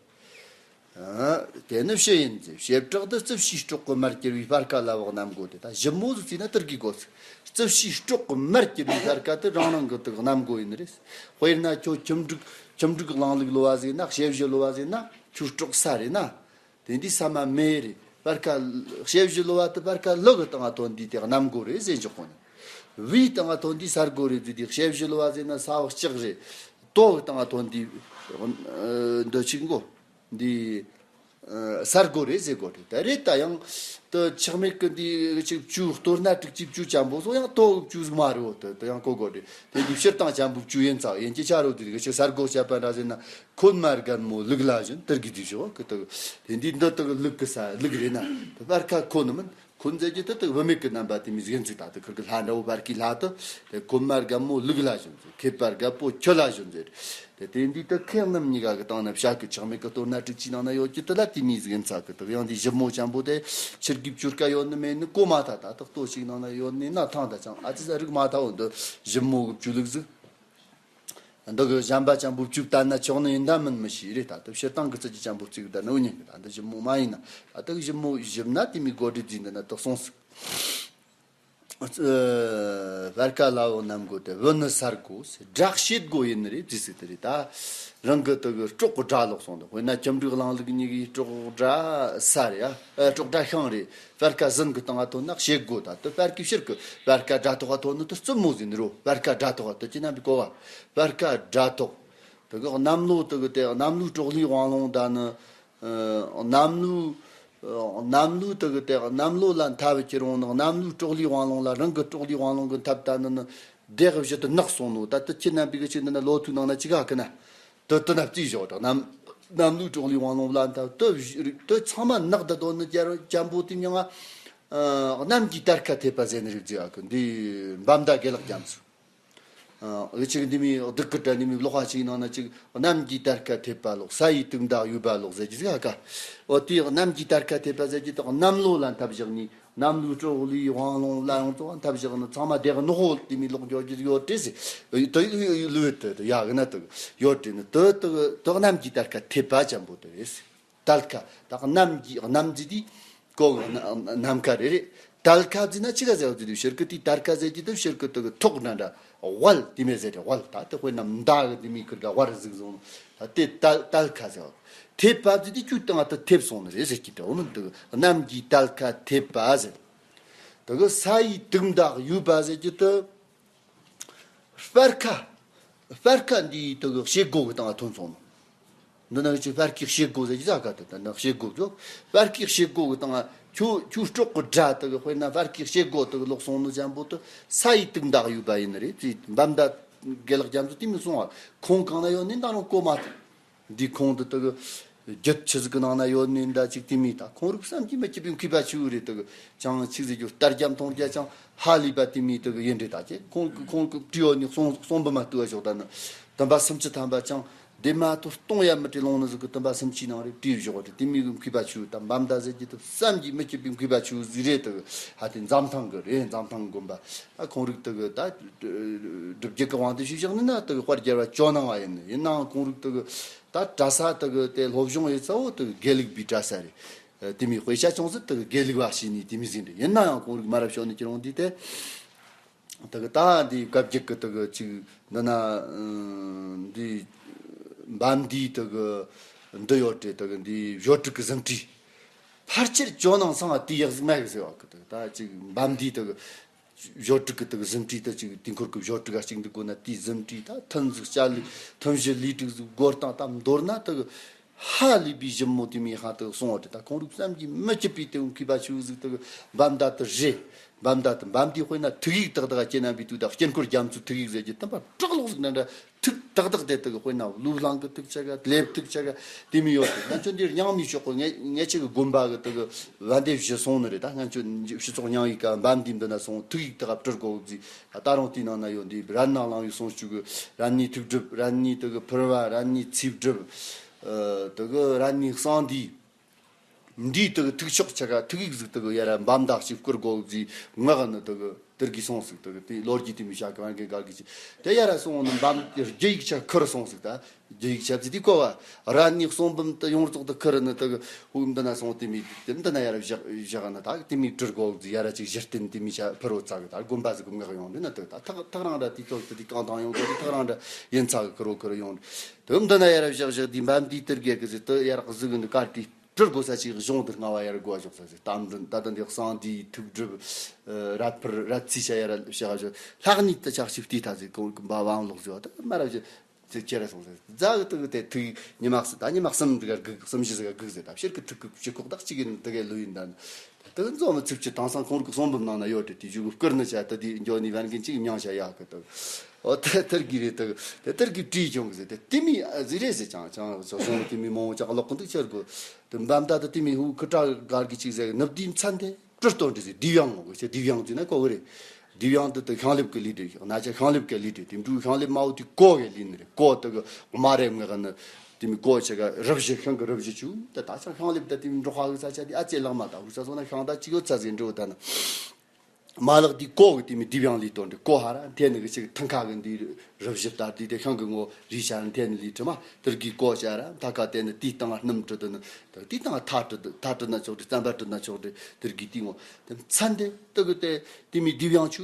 ཨ། དེ་ནི་ཕྱི་ཡིན་ཟེར། བྱེ་བྲག་ཏུ་རྩིབས་བྱའི་སྲོག་གི་མར་གྱུར་པའི་སྤར་ཁ་ལ་བོག་གནམ་སྒོ་དེ། ད་ཞིབ་མོ་ཟིག་བརྩིས་ན་དེར་གི་གོ་ཟེར། རྩིབས་བྱའི་སྲོག་གི་མར་གྱུར་པའི་སྤར་ཁ་དེ་རང་རང་གི་དེ་གནམ་སྒོ་ཡིན་ནི་རེད་ཟེར། དཔེར་ན་ཁྱོད་ཁྱིམ་འབྲུག་ཁྱིམ་འབྲུག་གླིང་ལུགས་ལོ་བ་ཟིག་ན་ཞེ་བཞི་ལོ་བ་ཟིག་ན་ཁྱོད་སྲོག་ས་རེད་ན། དེ་འདི་ས་མ་མེ་རེད། སྤར་ཁ་ཞེ་བཞི་ལོ་བ་དེ་སྤར་ཁ་ལུག་གི་སྟེང་ཐོན་དུས་དེ་གནམ་སྒོ་རེད་ཟེར་འཇོག་གོ་ནི། བའི་སྟེང་ཐོན་དུས་ས་སྒོ་རེད་ཟེར་དུས་ཞེ་བཞི་ལོ་བ་ཟེར་ན་ས་འོག་ལྕགས་རེད། ཏོ་གི་སྟེང་ཐོན་དུས་འདི་ཆིག་མགོ་འདི་ས་སྒོ་རེད་ཟེར་གོ་རེད། ད་རེད་ད་ཡང་དུ་ཆགས་མེད་ཀི་འདི་ཅིག་བཅུ་གཏོར་ན་དྲུག་ཅུ་བཅུ་ཅན་པོ་སོ་ཡང་ཏོ་གི་བཅུ་ཟིག་མ་རེད་འོ། དུ་དུ་ཡང་གོ་གོ་རེད། དེ་འདི་ཕྱིར་བཏང་ཅན་པོ་བཅུ་ཡིན་ཙང་ཡིན་གྱི་ཆ་རོ་དུ་དུ་ས་སྒོ་བཤད་པ་འདྲ་ཟེར་ན། འཁོན་མ་རྒན་མོ་ལུག་ལ་བཞོན། དེར་གི་དེ་བཞོ་གི་དུ། དེ་འདི་འདི་དུ་ལུག་གི་ས་ལུག་རེད་ན། དེ་སྤར་ཁ་འཁོན་ནི་མིན། འཁོན་ཟེར་གྱི་དེ་དུ་བུད་མེད་ཀྱི་རྣམ་པ་དེ་མི་ཟིག་ཡིན་ཚིག་ད་དུ་ཁུར་གི་ལྷ་འདྲ་བོ་སྤར་ཁའི་ལྷ་དུ། དེ་འཁོན་མ་རྒན་མོ་ལུག་ལ་བཞོན་ཟེར། མཁས་པ་རྒད་པོ་ཁྱི་ལ་བཞོན་ཟེར། དེ་དེ་འདི་དུ་ཁེ་རྣམ་གཉིས་ཀ་གི་སྟེང་ན་བྱ་གི་ཆགས་མེད་ཀྱི་གཏོར་ན་དྲུག་ཅུའི་ནང་ན་ཡོད་ཀྱི་དུ་ལ་དེ་མི་ཟིག་ཡིན་ཚ་གི་དུ། ཡང་འདི་ཞིབ་མོ་ཅན་པོ་དེ་ཕྱིར་གི་བཅུར་ཀ་ཡོད་ནི་མེད་ནི་གོ་མ་ཐ་ད་དུ་ལྟོ་ཞིག་ནང་ན་ཡོད་ནི་ན་ཐང་ད་ཅང་ཨ་ཙི་ས་རིག་མ་ཐ་འོ་འདི་ཞིབ་མོ་གི་བཅུ་ལུག་ཟིག་འདི་གི་གཞན་པ་ཅན་པོ་བཅུ་བལྟ་ན་ཆོག་ནི་ཡིན་ད་མིན་མི་ཤེས་རེད། ད་ལྟ་ཕྱིར་བཏང་གི་ཚུལ་གྱི་ཅན་པོ་བརྩི་གི་ད་ནི་འུ་ཉན་གི་ད་འདི་ཞིབ་མོ་མ་ཡིན་ན། ད་ལྟ་ཞིབ་མོ་ཞིབ་ན་དེ་མི་སྒོ་སྒྲིག་འཛིན་འདི་ན་དག་སོང་ཟིག་སྤར་ཁ་ལ་བོག་གནམ་སྒོ་དེ་བུ་ནི་ས་སྒོ་ཟེར། སྦྲག་ཤེད་སྒོ་ཡིན་ནི་རེད་བརྩི་ཟིག་དེ་རེད། ད་རང་གི་དེ་གི་སྲོག་གི་དགྲ་ལོག་སོང་དུ། དཔེར་ན་ཁྱིམ་འབྲུག་གླིང་ལུག་གཉིས་གི་སྲོག་དགྲ་ས་རེད་ཨ། སྲོག་དགྲ་ཤིང་རེད། སྤར་ཁ་ཟིན་གི་སྟེང་ང་ཐོན་ན་ཤེད་སྒོ་ད་དུ་སྤར་ཁའི་ཕྱིར་གི་སྤར་ཁ་དགྲ་ཐོག་ག་ཐོན་ནི་དུ་རྩུབ་མོ་ཟིན་རོ། སྤར་ཁ་དགྲ་ཐོག་ག་དུ་ཅི་ན་བི་གོ་བ། སྤར་ཁ་དགྲ་ཐོག་དུ་གི་གནམ་ལོ་དུ་གི་དེ་གནམ་ལོའི་གྲོག་ལུས་དབང་ལུང་ད་ནི་གནམ་ལོའི་གནམ་ལོའི་དུ་གི་དེ་གནམ་ལོ་ལ་འཐབ་ཁྱེར་འོང་ནི་གནམ་ལོའི་གྲོག་ལུས་དབང་ལུང་ལ་རང་གི་གྲོག་ལུས་དབང་ལུང་གི་འཐབ་ད་ནི་ནི་བདེ་གི་བཞི་དུ་ནག་སོང་ནོ། ད་དུ་ཁྱེད་རྣམ་པའི་གི་ཆེད་འདི་ན་ལོ་ཐུག་ནང་ན་ཅི་ག་གི་ན། དུ་དུ་ན་བརྩིས་བཞག་དང་གནམ་གནམ་ལོའི་གྲོག་ལུས་དབང་ལུང་ལ་འཐབ་དུ་དུ་ཚང་མ་ནག་ད་དོ་ནི་རྒྱལ་རོ་ཅན་པོ་དེ་མྱང་ང་གནམ་གྱི་དར་ཁ་ཐེབས་པ་ཟེར་ནི་རིག་རྫི་ཨ་གི་འདི་འབའ་མདའ་དགེ་ལགས་རྒྱ་མཚོ། འུ་ཅག་འདི་མི་སྡུག་གི་དྲ་ནི་མི་ལོག་པ་ཅིག་ནང་ན་ཅིག་གནམ་གྱི་དར་ཁ་ཐེབས་པ་ལོག་ས་ཡི་དུག་མདའ་གཡུག་པ་ལོག་ཟེར་གྱི་ཟིག་ཨ་ཀ། འོ་དེ་གནམ་གྱི་དར་ཁ་ཐེབས་པ་ཟེར་གྱི་དག་གནམ་ལོ་ལ་འཐབ་བཞག་ནི་གནམ་ལོའི་གྲོག་ལུས་དབང་ལུང་ལ་ཡོང་ཙོག་འཐབ་བཞག་ནི་ཚང་མ་བདེ་གི་ནོ་ཧོ་དེ་མི་ལོག་འགྱོ་གྱི་ཡོད་དྲེ་ཟེར། དུ་ལུས་དུ་ཡ་གི་ན་དུ་ཡོད་དྲེ་ནི་དུ་དུ་དུ་གནམ་གྱི་དར་ཁ་ཐེབས་པ་ཅན་པོ་དུ་རེད་ཟེར། དལ་ཁ་ད་གནམ་གྱི་གནམ་རྫི་དེ་གོ་གི་ནམ་ཁ་རེ་རེ། དལ་ཁ་རྫི་ན་ཅི་ག་ཟེར་བ་རྫི་དུ་ཕྱིར་གི་དེ་དལ་ཁ་ཟེར་གྱི་དུ་ཕྱིར་གི་དུ་གི་ཐོག་འདྲ་འདྲ་དབལ་དེ་མེད་ཟེར་ཏེ་དབལ་ད་དེ་དཔེར་ན་མདའ་གི་དེ་མི་ཁུར་ག་དབལ་ཟིག་བཟུང་ད་དེ་དལ་དལ་ཁ་ཟེར་བ། ཐེབས་པ་རྫི་དེ་ཁྱུ་སྟེང་ང་དུ་ཐེབས་སོང་ནི་རེད་ཟེར་གྱི་དུ་འོ་ནི་དུ་གནམ་གྱི་དལ་ཁ་ཐེབས་པ་ཟེར། དུ་གི་ས་ཡི་དུག་མདའ་གཡུག་པ་ཟེར་གྱི་དུ། སྤར་ཁ། སྤར་ཁ་འདིའི་དུ་གི་ཤེལ་སྒོ་གི་སྟེང་ང་ཐོན་སོང་ནོ། འདི་ན་ཅིག་སྤར་ཁའི་ཤེལ་སྒོ་ཟེར་གྱི་ཟ་ག་དུ་ད་ནི་ཤེལ་སྒོ་བྱོ། སྤར་ཁའི་ཤེལ་སྒོ་གི་སྟེང་ང་ཁྱོད་ཁྱོད་སྲོག་གི་དགྲ་དུ་གི་དཔེར་ན་སྤར་ཁའི་ཤེལ་སྒོ་དུ་གི་ལོག་སོང་ནོ་ཅན་པོ་དུ་ས་ཡི་དུག་མདའ་གཡུག་པ་ཡིན་ནི་རེད་ཅེས་འབའ་མདའ་དགེ་ལགས་རྒྱ་མཚོ་དེ་མི་གསུང་བ་ཁོང་གང་ན་ཡོད་ནི་ད་རུང་གོ་མ་ཐུབ། འདི་ཁོང་དུ་དུ་གི་རྒྱུད་ཆི་ཟིག་གི་ནང་ན་ཡོད་ནི་འདྲ་ཅིག་དེ་མི་ད་ཁོང་རིག་བསམ་གྱིས་མི་ཁྱབ་པའི་མཁས་པ་ཆེ་བོ་རེད། དུ་གི་ཅང་ཆི་ཟིག་རྒྱུ་ལྟར་རྒྱ་མཐོང་རྒྱ་ཅང་ཧ་ལས་པ་དེ་མི་དུ་གི་ཡིན་རེད། ད་ཅེ་ཁོང་གི་ཁོང་གི་བྲིས་ཡོད་ནི་གསུང་གསུང་བུ་མ་ལྟོས་བ་ཞོག་ད་ནི་དུམ་པ་སུམ་ཅུ་ཐམ་པ་ཅང་དེ་མ་ཐུར་གཏོང་ཡ་མི་བྲིས་ལོང་ནི་ཟིག་གི་དུམ་པ་སུམ་ཅུའི་ནང་རེད་བྲིས་བཞོག་རེད། དེ་མི་གི་མཁས་པ་ཆེ་བོ་ད་འབའ་མདའ་ཟེར་གྱི་དུ་བསམ་གྱིས་མི་ཁྱབ་པའི་མཁས་པ་ཆེ་བོ་ཟིག་རེད། དུ་གི་ཧ་དེ་འཛམ་ཐང་གི་རེད། འཛམ་ཐང་དགོན་པ་ད་ཁོང་རིག་དུ་གི་ད་སྒྲུབ་རྒྱུད་གི་དབང་དུ་ཞུས་བཞག་ནི་ན་དུ་གི་དཔལ་རྒྱལ་བ་ཇོ་ནང་བ་ཡིན་ནི་ཡིན་ནའང་ཁོང་རིག་དུ་གི་ད་གྲྭ་ས་དུ་གི་དེ་སློབ་སྦྱོང་ཡོད་ཚ་བོ་དུ་གི་དགེ་ལུགས་པའི་གྲྭ་ས་རེད། དེ་མོའི་དཔེ་ཆ་ཅུང་ཟད་དེ་གི་དགེ་ལུགས་པ་བྱས་ནས་དེ་མོ་ཟིག་རེད། ཡིན་ན་ཡང་ཁོང་རིག་མ་རབས་ཤོར་ནས་ཀྱི་རུང་འདི་དེ། དེ་གི་ད་འདི་བཀའ་བརྒྱུད་གི་དེ་གི་ཅིག་འདི་ན་འདི་འབའ་མདའི་དེ་གི་འདི་ཡོད་དེ། དེ་གི་འདི་བཞོ་དྲུག་གི་ཟིན་བྲིས། ཕལ་ཆེར་ཇོ་ནང་སང་ང་དེ་ཡག་ཟིག་མེད་གི་ཟེར་བ་གི། དེ་གི་ད་ཅིག་འབའ་མདའི་དེ་གི་བཞོ་དྲུག་གི་དེ་གི་ཟིན་བྲིས་ད་ཅིག་དེ་འཁོར་གི་བཞོ་དྲུག་ག་ཅིག་འདི་དགོས་ན་དེའི་ཟིན་བྲིས། ད་ཐུན་ཟིག་བཅའ་ལུགས་ཐུན་བཞི་ལུས་དྲུག་ཟིག་བགོ་སྟངས། ད་མདོར་ན་དེ་གི་ཧ་ལས་པའི་ཞིབ་མོ་དེ་མོའི་ཧ་དེ་གི་སོང་བ་དེ། ད་ཁོང་རིག་བསམ་གྱིས་མི་ཁྱབ་པའི་དེ་གི་མཁས་པ་ཆེ་བོ་ཟིག་དེ་གི་འབའ་མདའ་དེ་རེད། འབའ་མདའ་དེ་འབའ་མདའི་དཔེར་ན་ཐུག་ཡིག་དག་དག་ཁྱེད་རྣམ་པའི་དུས་དག་དཀྱིལ་འཁོར་རྒྱ་མཚོའི་ཐུག་ཡིག་ཟེར་གྱི་དམ་པ་དྲག་ལོག་ཟིག་ན་འདྲ། ཐུག་དག་དག་དེ་དེ་གི་དཔེར་ན་ཀླུ་གླང་གི་ཐུག་ཆ་ག་ལེབ་ཐུག་ཆ་ག་དེ་མོ་ཡོད་དེ། ང་ཚོ་འདིར་རྙིང་མའི་ཕྱོགས་གི་ངེད་ངེད་ཆོ་གི་དགོན་པ་གི་དེ་གི་བན་དེ་བཞི་སོང་ནི་རེད། ད་ང་ཚོ་སྤྱི་ཚོགས་རྙིང་བའི་སྐབས་འབའ་མདའི་འདི་ན་སོང་ཐུག་ཡིག་དག་ག་བྲི་དགོས་ཟིག། ད་རུང་དེའི་ནང་ན་ཡོད་འདི་རན་ནག་གླིང་བའི་གསུང་ཆོས་གི་རན་ནི་ཐུགས་སྒྲུབ། རན་ནི་དེ་གི་ཕུར་བ། རན་ནི་ཚེ་སྒྲུབ། ཨ། དེ་གི་རན་ནི་གསང་འདུས། འདིའི་དེ་གི་ཐུག་ཕྱོགས་ཆ་ག་ཐུག་ཡིག་ཟིག་དེ་གི་ཡ་ར་འབའ་མདའ་ཞིག་བསྐུར་དགོས་ཟིག། ངག་ནི་དེ་གི་དེར་གི་སོང་ཟིག། དེ་གི་དེ་ལོ་རྒྱུས་དེ་མོ་བྱ་གི་བན་གི་གར་གི་ཅི་དེ་ཡ་ར་སོང་ནི་འབའ་མདའི་རྒྱུ་ཡིག་ཆ་ཁུར་སོང་ཟིག། ད་རྒྱུ་ཡིག་ཆ་ཟིག་དེ་གོ་བ་རན་ནི་གསུང་འབུམ་དེ་ཡོངས་རྫོགས་དེ་ཁུར་ནི་དེ་གི་འུ་འདི་ན་སོང་། དེ་མོ་དེ་འདི་ན་ཡ་ར་བཞག་བཞག་ནི་ད་དེ་མོ་བྲི་དགོས་ཟིག། ཡ་ར་ཅིག་གཞི་རྟེན་དེ་མོ་བྱ་ཕུར་བོ་ཙ་གི་ད་དགོན་པ་ཟིག་གི་ངག་ཡོང་འདི་ན་དེ་ད་ཐག་ཐག་རང་འདྲ་དེ་ཚོ་དེ་དེ་གང་དང་ཡོང་དེ་ཐག་རང་འདྲ་ཡིན་ཚ་གི་ཁུར་བོ་ཁུར་ཡོང་། དེ་འདི་ན་ཡ་ར་བཞག་བཞག་དེ་འབའ་མདའི་དེར་གི་གི་ཟིག་དེ་ཡ་ར་གཟིག་གི་འདི་གར་དེ། སྤྲུལ་དགོས་ས་ཅིག་གཞུང་དུ་རྔ་བ་ཡར་དགོས་བཞག་ས་ཟིག། རྟ་མགྲིན་ད་ལྟ་འདི་གསང་འདུས་ཐུགས་སྒྲུབ། ཨ། རལ་ཕུར་རལ་ཚེ་ཆ་ཡར་བྱ་བཞག། ལྷག་ནི་དུ་ཆགས་ཤིག་བལྟས་ཐ་ཟིག། གོང་གི་འབའ་བང་ལོག་ཟིག་བ་ད་མ་རབས་ཞིག་ཚེ་ཁྱེར་སོང་ཟིག། རྫ་གི་དུ་གི་དེ་ཐུག་ཉི་མ་གསུམ་ད་ཉི་མ་གསུམ་འདི་གར་སྒུག། གསུམ་བཞི་ཟིག་ག་སྒུག་ཟིག། ད་ཕྱིར་གི་ཐུག་གི་ཕྱི་ཁོག་དག་ཅིག་གི་དུ་གའི་ལུས་ཡིན་ད། དུ་གི་འཛོམས་མི་ཚུགས་ཀྱི་དེང་སང་ཁོང་གི་གསུང་འབུམ་ནང་ན་ཡོད་དེ། དེ་བཞུགས་གི་བསྐུར་ནི་བྱ་ད་དེ་འགྱོ་ནི་བན་གིན་ཅིག་མྱང་བྱ་ཡག་གི་དུ། ཨོ་དེ་དེར་གི་རེད་དེ། དེ་དེར་གི་བྲིས་བྱུང་གི་ཟེར། དེ་དེ་མི་ཨ་ཟི་རེད་ཟེར་ཀྱང་ཀྱང་ཟོ་ཟོ་དེ་མི་མང་བོ་ཅག་ལོག་གི་འདུག་ཁྱེར་དགོས། དེ་འབའ་མདའ་དེ་དེ་མི་ཧུ་ཁི་ཏྲ་གར་གི་ཅིག་ཟེར་གི་ནུབ་དེའི་མཚན་དེ་སྤྲུལ་སྟོན་འདྲི་ཟེར། དེའུ་ཡང་ངོ་གི་ཟེར། དེའུ་ཡང་ཟེར་ན་གོ་གི་རེད། དེའུ་ཡང་དེ་དེ་ཤིང་ལེབ་གི་ལི་འདྲི་ན་ཆ་ཤིང་ལེབ་གི་ལི་འདྲི། དེ་འབྲུ་ཤིང་ལེབ་མ་བོ་དེ་གོ་གི་ལི་ནི་རེད། གོ་དེ་གི་དམའ་རེ་ངེ་གི་ནི་དེ་མི་གོ་ཆེ་གི་རི་བཞི་ཤིང་གི་རི་བཞི་ཆུ་དེ་ད་ཆ་ཤིང་ལེབ་དེ་དེ་མི་འབྲོག་ཁ་གི་ས་ཆ་དེ་ཨ་ཙེ་ལག་མ་ད་ཧུ་ས་སོ་ན་ཤིང་ད་ཅིག་ཡོད་ཚ་ཟེར་འདྲི་བོ་ད་ན། མ་ལག་འདི་ཀོ་གི་དེ་མི་དེའུ་ཡང་ལི་སྟོན་འདྲི། ཀོ་ཧ་ར་འཐེན་ནི་གི་ཅིག་ཐང་ཁ་གི་འདི་རི་བཞི་ལྟར་འདི་དེ་ཤིང་གི་ངོ་རི་ཤར་འཐེན་ནི་ལི་དྲི་མ་དེར་གི་ཀོ་ཤ་ར་མཐའ་ཁ་དེ་ནི་དེའི་སྟེང་སྣུམ་དྲི་དུ་ནི་དེའི་སྟེང་ཐ་དྲི་ཐ་དྲི་ན་ཆོག་དྲི་རྩམ་པ་དྲི་ན་ཆོག་དྲི་དེར་གི་དེའི་ངོ་དེ་མཚན་དེ་དེ་གི་དེ་དེ་མི་དེའུ་ཡང་ཆུ་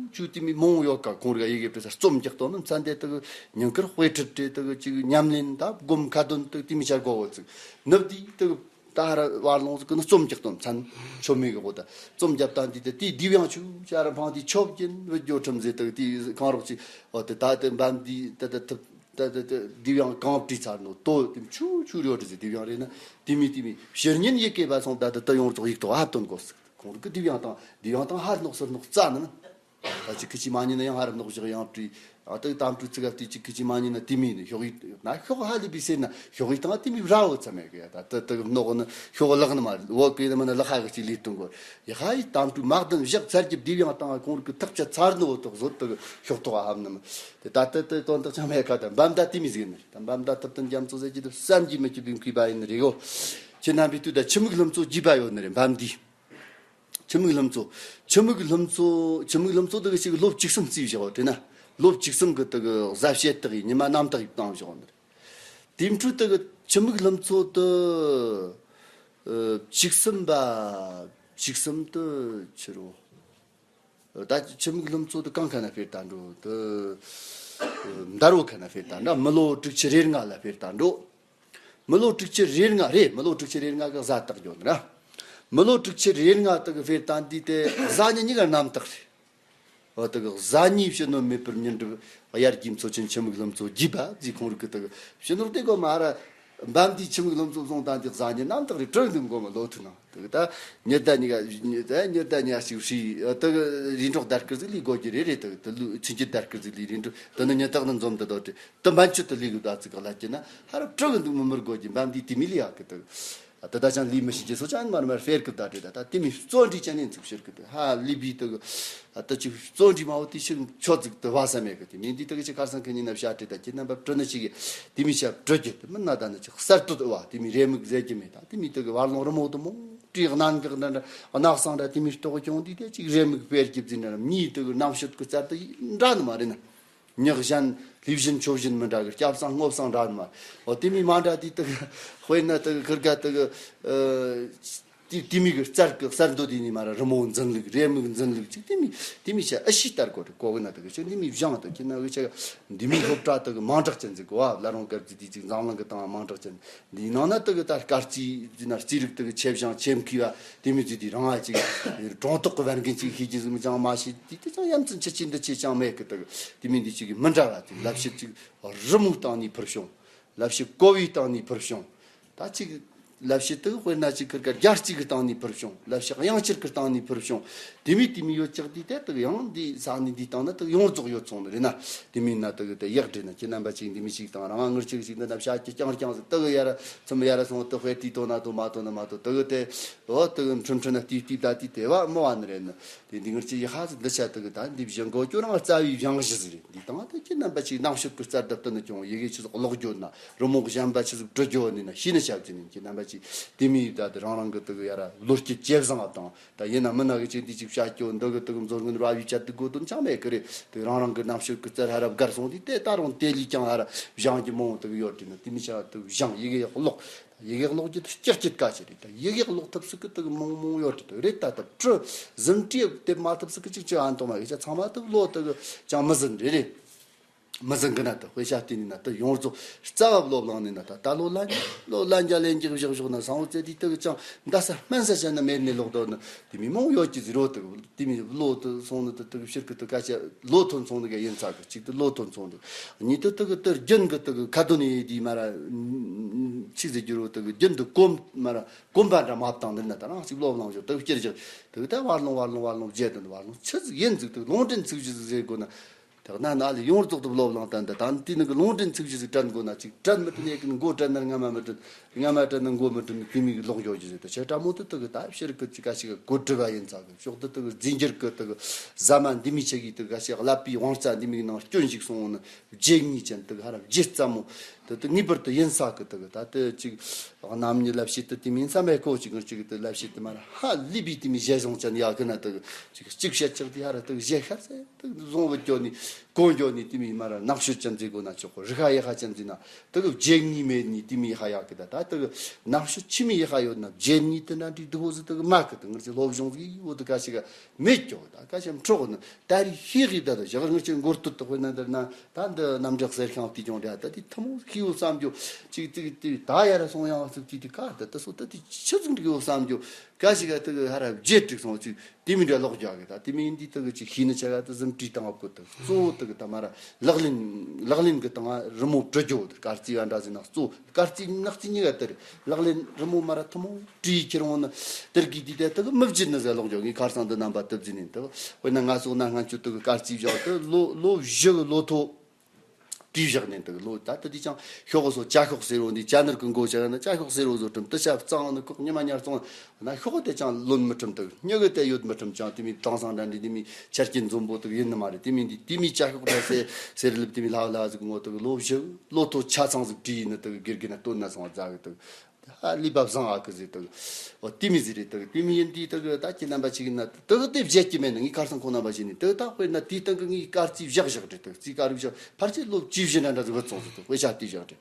ཆུ་དེ་མི་མང་ཡོད་ཀ་ཁོང་རི་ག་ཡི་གེ་བྲི་ས་རྩོམ་རྒྱག་ཏོ་ནི་མཚན་དེ་དེ་གི་ཉིན་དཀར་དཔེ་ཁྲིད་དེ་དེ་གི་ཅིག་ཉམས་ལེན་ད་སྒོམ་ཁ་འདོན་དེ་དེ་མི་བྱ་དགོས་འོ་ཚིག་ནུབ་དེ་དེ་གི་ད་ཧ་ར་བར་ལོང་ཟིག་གི་ནི་རྩོམ་རྒྱག་དོན་མཚན་ཆོ་མེད་གི་གོ། ད་རྩོམ་རྒྱབ་སྟངས་འདི་དེ་དེའི་དེའུ་ཡང་ཆུ་ཆ་ར་འཕངས་དེ་ཆོ་བརྒྱན་བུ་རྒྱོ་ཁྲིམས་ཟེར་དག་དེའི་གང་རོགས་ཅིག་འོ་དེ་ད་དེ་འབའ་འདི་ད་ད་ཐུབ་ད་ད་ད་དེའུ་ཡང་གང་བྲིས་ཚར་ནོ་ཏོ་དེ་ཆུ་ཆུ་རེ་བྲིས་ཟེར། དེའུ་ཡང་རེད་ན་དེ་མི་དེ་མི་ཕྱིར་ཉིན་ཡི་གེ་བ་སོང་ད་དེ་ད་ཡོངས་རྫོགས་ཡིག་ཐོག་ཧ་སྟོན་དགོས་ཟིག། ཁོང་རིག་གི་དེའུ་ཡང་དང་དེའུ་ཡང་དང་ཧ་རྣོག་སུ་རྣོག་རྩ་ནི་ན། ད་ཅིག་ཁི་ཅི་མ་ཉིན་ན་ཡང་ཧ་ར་རྣོག་བཞག་ཡང་བྲིས། ཨ་ཏི་དམ་ཕྲུག་ཚིག་ག་ཏི་ཅིག་ཁི་ཅི་མ་ཉིན་ན་ཏི་མི་ནི་ཤོག་ཡིག་ན་ཤོག་ཧ་ལི་བི་སེ་ན་ཤོག་ཡིག་དང་ཏི་མི་ར་བོ་ཚ་མེད་གི་ཡ། ད་ཏི་ཏི་རྣོག་ནི་ཤོག་ལག་ནི་མ་བོ་གི་ནི་མ་ནི་ལག་ཧ་གི་ཅིག་ལི་ཏུང་གོ་ཡ། ཧ་ཡི་དམ་ཕྲུག་མ་གདན་བཞག་ཚར་གྱི་དེའུ་ཡང་དང་ཁོང་རིག་གི་ཐག་ཆ་ཚར་ནི་བོ་ཏོག་བཟོ་ཏི་ཤོག་ཐོག་ཧ་ཧམ་ནི་མ། དེ་ད་ཏི་ཏི་དོན་དག་ཅང་མེད་ཁ། ད་འབའ་མདའ་ཏི་མི་ཟིག་ནི་ད་འབའ་མདའ་ཐུབ་བསྟན་རྒྱ་མཚོ་ཟེར་གྱི་དུ་བསམ་གྱིས་མི་ཁྱབ་པའི་མཁས་པ་ཡིན་ནི་རེད་གོ། ཁྱེད་རྣམ་པའི་དུས་ད་ཆུ་མིག་ལྷུམ་མཚོ་རྒྱས་པ་ཡོད་ནི་རེད་འབའ་མདའི། ཆུ་མིག་ལྷུམ་མཚོ། ཆུ་མིག་ལྷུམ་མཚོ། ཆུ་མིག་ལྷུམ་མཚོ་དེ་གི་ཅིག་ལོ་བཅུ་གསུམ་རྩིས་བཞག་བ་དེ་ན། ལོ་བཅུ་གསུམ་གི་དེ་གི་གཟབ་བཤད་དག་ཡིན་ཉི་མ་རྣམ་དག་ཡིན་བཏང་བཞག་བ་འདི། དེ་འཕྲོས་དེ་གི་ཆུ་མིག་ལྷུམ་མཚོ་དེ། ཨ། བཅུ་གསུམ་པ། བཅུ་གསུམ་དེ་ཕྱི་རུ། ད་ཆུ་མིག་ལྷུམ་མཚོ་དེ་གང་ཁ་ན་ཕེར་ད་འགྲོ་དེ། ཨ། འདར་བོ་ཁ་ན་ཕེར་ད་འདྲ་མི་ལོ་དྲུག་ཅུ་རེ་ལྔ་ལ་ཕེར་ད་འགྲོ། མི་ལོ་དྲུག་ཅུ་རེ་ལྔ་རེད། མི་ལོ་དྲུག་ཅུ་རེ་ལྔ་གི་གཟའ་སྟག་འགྱོ་ནི་ར། མི་ལོ་དྲུག་ཅུ་རེ་ལྔ་དག་གི་ཕེར་ད་འདི་དེ་གཟའ་ཉི་གཉིས་ཀ་རྣམ་དག་རེད། འོ་དག་གི་གཟའ་ཉི་ཕྱི་ནོ་མེ་འཕུར་ཉི་གྲིབ་དབྱར་གྱི་མཚོ་ཆེན་ཆུ་མིག་ལྷུམ་མཚོ་རྒྱས་པ་ཟིག་ཁོང་རིག་གི་དག་གི་ཕྱི་ནོར་དེ་གོ་མ་ར། འབའ་མདའི་ཆུ་མིག་ལྷུམ་མཚོ་བཟུང་ད་འདི་གཟའ་ཉི་རྣམ་དག་རེད། གྲོལ་འདུག་མགོ་མ་ལོ་ཐུ་ནང་དག་གི་ད་ཉི་ཟླ་གཉིས་ཀ་ཉི་ཟླ་ཉི་ཟླ་གཉིས་ཀ་ཞིག་ཧྲི་དག་གི་རི་འབྲོག་དར་ཀིར་ཟིག་ལི་སྒོ་གི་རེ་རེ་དག་གི་དུ་ལུ་ཚིན་གྱི་དར་ཀིར་ཟིག་ལི་རི་འབྲོག་དུ་ནི་ཉི་དག་ནི་འཛོམས་དུ་དོ་ཏེ། དུ་འབའ་ཆུ་དུ་ལི་གི་ད་ཚིག་ག་ལ་ཀྱི་ན་ཧ་ར་སྤྲོ་གི་འདུག་མི་མི་རྒོ་གི་འབའ་འདི་དེ་མི་ལི་ཡག་གི་དུ། ད་ད་ཅང་ལི་མི་ཤི་ཅི་སོ་ཅང་མར་མར་ཧྥེར་གི་ད་དེ་ད་ད་དེ་མི་བརྩོན་འགྲུས་ཅན་ནས་འཛུགས་ཤེར་གི་དུ་ཧ་ལི་བི་དུ་གི། ད་ཅི་བརྩོན་འགྲུས་མ་བོ་དེ་ཤི་ཆོ་ཚིག་དུ་བ་ས་མེད་གི་དེ་མི་འདི་དུ་གི་ཅི་ཁར་སང་གི་ཉིན་ན་བཤད་དེ་ད་ཀྱི་རྣམ་པ་སྤྲོ་ནི་ཅི་གི་དེ་མི་ཤ་སྤྲོ་གི་དུ་མི་ན་ད་ནི་ཅི་གསར་དུ་དུ་བ་དེ་མི་རེ་མིག་ཟེར་གི་མེད། ད་དེ་མི་དུ་གི་བར་ལོང་རི་མོ་དུ་མོ་བྲིས་གནང་གི་ན་འདྲ་གནག་སང་འདྲ་དེ་མི་ལྟོགས་ཀྱོང་དེ་དེ་ཅིག་རེ་མིག་ཧྥེར་གི་ཟིན་འདྲ་མྱི་དུ་གི་རྣམ་ཤེས་གི་རྩར་དུ་འདྲ་ནི་མ་རེད་ན། ཉག་གཞན་ལྷས་བཞིན་ཆོས་བཞིན་མི་འདྲ་གི། སྐྱབས་སངས་སྔོ་བསངས་འདྲ་ནི་མ། འོ་དེ་མོའི་མ་འདྲ་དེ་དག་དཔེར་ན་དག་ཁིར་ག་དག་ཨ་དེ་དེ་མོའི་གི་རྩལ་གི་གསར་འདོད་དེ་ནི་མ་ར་རི་མོ་འཛིན་ལུགས། རས་མིག་འཛིན་ལུགས་ཅིག་དེ་མོའི་དེ་མོའི་ཆ་ཨ་ཤི་ལྟར་གོ་རེ་གོ་གི་ན་དག་ཅིག་དེ་མོའི་བཞེངས་དག་ཁྱེད་ན་གི་ཆ་འདི་མོའི་སློབ་གྲྭ་དག་མང་དྲགས་ཅན་ཟིག་གོ་བ། བླ་རུང་དཀར་རྩེ་དེ་ཅིག་འཛམ་གླིང་གི་སྟེང་མང་དྲགས་ཅན། འདིའི་ནང་ན་དག་ད་སྐར་རྩིས་འདི་ན་རྩིས་རིག་དག་ཆེ་ཞིང་ཆེ་མཁས་པ་དེ་མོ་ཅིག་དེ་རང་ཨ་ཅིག་གྲོང་ཐོག་གི་བན་རྒན་ཅིག་ཤེས་ཀྱི་ཟིག་མི་ཅང་མ་ཤེས། དེ་དེ་ཅང་ཡ་མཚན་ཆེ་ཆེ་འདི་ཆེ་ཅང་མེད་གི། དག་དེ་མོ་འདི་ཅིག་གི་མི་འདྲ་བ་དེ་ལབ་བཤད་ཅིག་རི་མོའི་སྟེང་ནས་ཕུལ་བྱུང་། ལབ་བཤད་གོ་བའི་སྟེང་ནས་ཕུལ་བྱུང་། ད་ཅིག་ལབ་བཤད་དག་དཔེར་ན་ཅིག་ཁིར་ཀ་རྒྱ་རྩིས་ཀྱི་སྟེང་ནས་ཕུལ་བྱུང་། ལབ་བཤད་དབྱངས་འཁྱེར་གྱི་སྟེང་ནས་ཕུལ་བྱུང་། དེ་མོ་དེ་མོ་ཡོད་ཀྱག་དེ་དེ་དག་ཡང་འདི་ས་གནས་འདིའི་སྟེང་ན་དག་ཡོངས་རྫོགས་ཡོད་སོང་ནི་རེད་ན། དེ་མོ་ན་དག་དེ་ཡག་འདྲེ་ན་ཁྱེད་རྣམ་པ་ཅིག་འདི་མོ་ཞིག་དང་རང་ངར་ཅིག་ཅིག་འདི་ན་བྱ་ཀྱི་རྐྱང་རྐྱང་ཟིག་དག་ཡ་ར་ཚིམ་ཡ་ར་སོང་དུ་དཔེ་དེ་དོ་ན་དོ་མ་དོ་ན་མ་དོ་དག་དེ་འོ་དག་འཕྲིན་འཕྲིན་ན་དེ་དེ་ད་དེ་དེ་བ་མོ་བ་ནི་རེད་ན། དེ་འདི་ངར་ཅིག་ཡི་ཧ་ཟིག་འདི་ཆ་དག་ད་འདི་བཞིན་གོ་ཀྱོ་རང་རྩ་བའི་བཞེངས་གཞི་ཟིག་རེད། འདི་དང་དེ་ཁྱེད་རྣམ་པ་ཅིག་ནང་ཤོད་ཀྱི་རྩལ་དུ་བསྟུན་ནི་ཀྱང་ཡི་གེ་ཆི་ཟིག་ཀློག་རྒྱུ་ན་རི་མོ་གཞན་པ་ཆི་ཟིག་འབྲི་རྒྱུ་ནི་ན་ཤེས་ནི་ཆ་བྱེད་ནི་ཁྱེད་རྣམ་པ་ཅིག་དེ་མོའི་ད་དེ་རང་རང་གི་དག་ཡ་ར་བློ་སྐྱེད་ཇེ་བཟང་ང་དང་། ད་ཡིན་ན་མིན་ན་གི་ཅིག་འདི་ཅིག་བྱ་སྐྱོ་འདི་གི་དག་མཛོ་སྔོན་ར་བའི་ཆ་དག་དགོས་དོན་ཅང་མེད་གི་རེད། དེ་རང་རང་གི་ནང་ཤོད་ཀྱི་རྩལ་ཧ་ར་བརྒལ་སོང་དུས་དེ་ད་རུང་དེ་ལས་ཀྱང་ཧ་ར་བཞེངས་ཀྱི་མང་བོ་དག་ཡོད་དེ་ན་དེ་མོ་ཆ་དག་བཞེངས་ཡི་གེ་ཀློག་ཡི་གེ་ཀློག་རྒྱུ་དེ་སྐྱག་སྐྱིད་ག་ཅི་རེད། ད་ཡི་གེ་ཀློག་ཐུབ་ཟིག་གི་དག་མང་མང་ཡོད་དེ་དག་རེད། ད་ད་བྲི་ཟིན་བྲིས་དེབ་མ་ཐུབ་ཟིག་གི་ཅིག་ཅིག་ཨ་མདོ་མ་གི་ཆ་ཚང་མ་དག་བློ་དག་ཅང་མི་ཟིན་རེད་རེད། མི་ཟིན་གི་ན་ད་དཔེ་ཆ་བལྟས་ནས་ན་ད་ཡོངས་རྫོགས་རྩ་བ་བློ་བླངས་ནས་ན་ད་ད་ལོ་ལ་ལོ་ལ་འཇའ་ལེན་རྒྱག་བཞག་བཞག་ན་སང་བོ་ཙེ་དེ་དག་ཅང་འདའ་ས་སྨན་ས་བྱས་ན་མེད་ནས་ལོག་དོ་ན་དེ་མི་མང་ཡོད་ཀྱི་ཟེར་རོ་དག་དེ་མི་བློ་དུ་སོང་ནི་དུ་དུ་ཕྱིར་གི་དུ་ཀ་ཆ་བློ་ཐོན་སོང་ནི་ག་ཡིན་ཚ་གི་གཅིག་དུ་བློ་ཐོན་སོང་དུ་གཉིས་དུ་དུ་གི་དུ་རྒྱུན་གི་དུ་གི་ཁ་དོན་ཡི་དེ་མ་ར་ཆི་ཟེར་རྒྱུ་རོ་དུ་གི་རྒྱུན་དུ་གོམ་མ་ར་གོམ་པ་འདྲ་མ་བཏང་ནི་ན་ད་རང་གཅིག་བློ་བླངས་བཞག་དུ་སྐྱེར་བཞག་དུ་ད་བར་ལོང་བར་ལོང་བར་ལོང་བརྗེད་དུ་བར་ལོང་ཆི་ཟིག་ཡིན་ཟིག་དུ་ལུང་འདྲེན་ཚིག་གཞི་ཟིག་ཟེར་དགོས་ན། དག་ན་ན་ལས་ཡོངས་རྫོགས་དུ་བློ་བླངས་བསྟན་ཏེ་ད་དེ་ནི་གི་ལུང་འདྲེན་ཚིག་གཞི་ཟིག་དྲན་དགོས་ན་ཅིག་དྲན་མི་དྲན་ཡེ་གི་མགོ་དྲན་ན་རྔ་མ་མི་དྲན། རྔ་མ་དྲན་ན་མགོ་མི་དྲན། དེ་མི་གི་ལོག་འགྱོ་རྒྱུ་ཟེར་ཏེ་ཆེ་ཕྲ་མོ་དུ་དུ་གི་ད་ཕྱིར་གི་ཅི་ག་ཞིག་གི་གོ་སྒྲུབ་པ་ཡིན་ཚ་གི་ཕྱོགས་དུ་དུ་གི་རྫས་འགྱུར་གི་དུ་གི་ཟ་མ་འདི་མི་ཆེ་གི་དུ་ག་ཞིག་ཀླད་པའི་དབང་རྩ་འདི་མི་གི་ནང་སྐྱོན་ཞིག་སོང་ནི་བརྗེད་ངེས་ཅན་དུ་གི་ཧ་ར་བརྗེད་ཙམ་མོ་དུ་དུ་ངེས་པར་དུ་ཡིན་ས་གི་དུ་གི་ད་དུ་ཅིག་རྣམ་གཉིས་ལབ་བྱེད་དུ་དེ་མིན་བསམ་པའི་གོ་ཅིག་གི་ཅིག་དུ་ལབ་བྱེད་དུ་མ་ར་ཧ་ལས་པའི་དེ་མི་ཞལ་བཟང་ཅན་ཡག་གི་ན་དུ་གི་ཅིག་གཅིག་བཤད་ཅིག་དེ་ཧ་ར་དུ་གི་ཞལ་ཤ་ཟེར། དུ་བཟུང་བུ་སྐྱོ་ནི་གོང་སྐྱོ་ནི་དེ་མི་མ་ར་ནག་ཤོད་ཅན་ཟིག་གོ་ན་ཆོག་གོ་རི་ཁ་ཡེ་ཁ་ཅན་ཟིག་ན་དུ་གི་བརྗེད་ངེས་མེད་ནི་དེ་མི་ཡེ་ཁ་ཡག་གི་ད་ད་དུ་གི་ནག་ཤོད་ཆི་མི་ཡེ་ཁ་ཡོད་ན་བརྗེད་ངེས་དུ་ན་འགྲིག་དུ་ཧོ་ཟི་དུ་གི་མ་གི་དུ་ངར་ཅི་སློབ་སྦྱོང་ཟིག་ཡོད་དུ་ཁ་ཤི་ག་མེད་ཀྱོ་ད་ཁ་ཤམ་འཕྲོག་ནི་ད་རི་ཤི་གི་ད་དུ་ཞག་ངར་ཅི་མགོར་ཏུ་དུ་དཔེར་ན་འདིར་ན་ད་འདི་རྣམ་འགྲེལ་གསེར་ཤང་དེ་ཀྱང་རེད། ད་དེ་ཐུ་མོ་ཤི་ཡོད་བསམ་རྒྱུ་ཅིག་ཅིག་དེ་ད་ཡ་ར་སོང་ཡང་ཟིག་དེ་དེ་ཀ་ད་དུ་སོ་ད་དེ་ཆི་ཟིག་འགྲིག་ཡོད་བསམ་རྒྱུ་ཀ་ཞིག་ག་དུ་གི་ཧ་ར་བརྗེད་འགྲིག་སོང་ཅིག་དེ་མིན་འདྲ་ལོག་རྒྱག་གི་ད་དེ་མིན་འདི་དག་ཅིག་ཤེས་ནི་ཆ་ག་དུ་གཟིམ་བྲིས་བཏང་བ་ཀོ་དག་གཙོ་བོ་དག་གི་ད་མ་ར་ལག་ལེན་ལག་ལེན་གི་སྟེང་རི་མོ་བྲི་རྒྱུ་དག་དཀར་རྩིས་བ་འདྲ་ཟིན་ན་གཙོ་དཀར་རྩིས་ནག་རྩིས་གཉིས་ཀ་དེ་རེད། ལག་ལེན་རི་མོ་མ་ར་ཐུ་མོ་བྲིས་ཁྱེར་འོང་ན་དེར་གི་དེ་དེ་དག་མི་བརྗེད་ནི་ཟེར་ལོག་རྒྱག་ངས་ཁར་སང་དུ་རྣམ་པ་དུ་བརྫིས་ནས་དག་དཔེར་ན་ང་ཚོ་ན་སྔ་ཆུ་དག་གི་དཀར་རྩིས་བཞག་དུ་ལོ་ལོ་བཞི་གི་ལོ་ཐོ། བྲིས་བཞག་ནས་འདུག་ལོ། ད་ལྟ་དེ་ཅང་ཤོག་སོ་ཅ་ཤོག་ཟེར་བ་འདི་ཅ་ནོར་གི་མགོ་ཅ་ན་ཅ་ཤོག་ཟེར་བ་བཟོ་ཁྲིམས་དུ་ཆ་གཙང་ནི་ཁོག་ཉི་མ་ཉར་སོང་ན་ཤོག་དེ་ཅང་ལོན་མི་ཁྲིམས་འདུག་སྨྱུ་གུ་དེ་ཡོད་མི་ཁྲིམས་ཅང་དེ་མི་དྭངས་སང་འདྲ་འདྲི་དེ་མི་ཆ་རྐྱེན་འཛོམས་པོ་དུ་ཡིན་ནི་མ་རེད། དེ་མི་འདི་དེ་མི་ཅ་ཤོག་འདྲ་ཟེར་ཟེར་ལབ་དེ་མི་ལྷ་ལྷ་ཟིག་ངོ་དུ་ལོ་བཞི་ལོ་ཐོ་ཆ་ཚང་ཟིག་བྲིས་ནི་དུ་དགེ་རྒན་ན་སྟོན་ན་སོང་བ་ཛ་གི་དུ། ཧ་ལས་པ་བཟང་ཨ་ཀི་ཟེར་དུ། འོ་དེ་མི་ཟེར་རེད་དུ། དེ་མི་ཡིན་དུས་དུ་ད་ཁྱེད་རྣམ་པ་ཅིག་ཡིན་ན་དུ་དེ་བརྗེད་ཀྱི་མེད་ན་ངས་ཁར་སང་ཁོང་རྣམ་པ་ཞིག་ནས་དུ་ད་དཔེར་ན་དེའི་སྟེང་གི་ངས་དཀར་རྩིས་བཞག་བཞག་རེད་དུ། རྩིས་དཀར་རིགས་བཞག་ཕལ་ཆེར་ལོ་བཅུ་བཞི་འདྲ་འདྲ་ཟིག་བུད་སོང་ཟིག་དུ་དཔེ་ཆ་དེ་བཞག་རེད།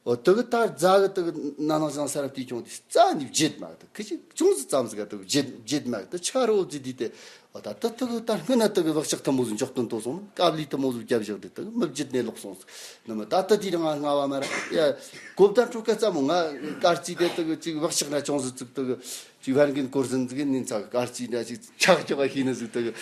འོ་དུ་གི་ད་རྫ་གི་དུ་གི་ན་ནང་བཞིན་ས་རབ་དེ་ཁྱོང་དེ་རྩ་ནས་བརྗེད་མ་དུ་ཁི་ཅིག་ཅུང་ཟིག་ཙམ་ཟིག་ག་དུ་བརྗེད་བརྗེད་མ་དུ་ཆ་རོ་ཟིག་དུས་དེ། འོ་ད་ད་དུ་གི་ད་སྔོན་ན་དུ་གི་བག་ཆགས་ཐུ་མོ་ཟིག་འཇོག་སྟོན་དོ་སོང་ན་དཀའ་ལས་ཐུ་མོ་ཟིག་བརྒྱབ་བཞག་དུས་དུ་མི་བརྗེད་ནས་ལོག་སོང་ཟིག་ནི་མི་ད་ལྟ་དེ་རིང་ང་སྔ་བ་མ་ར་ཡ་གོ་བརྡ་འཕྲོད་སྐད་ཙམ་མོ་ང་དཀར་རྩིས་དེ་དུ་གི་ཅིག་བག་ཆགས་འདྲ་ཅུང་ཟིག་ཙིག་དུ་གི་ཅིག་བར་གིན་སྐོར་ཟིན་ཟིག་ནིན་ཚ་གི་དཀར་རྩིས་འདྲ་ཅིག་ཆག་ཆག་ཤེས་ནི་ཟིག་དུ་གི་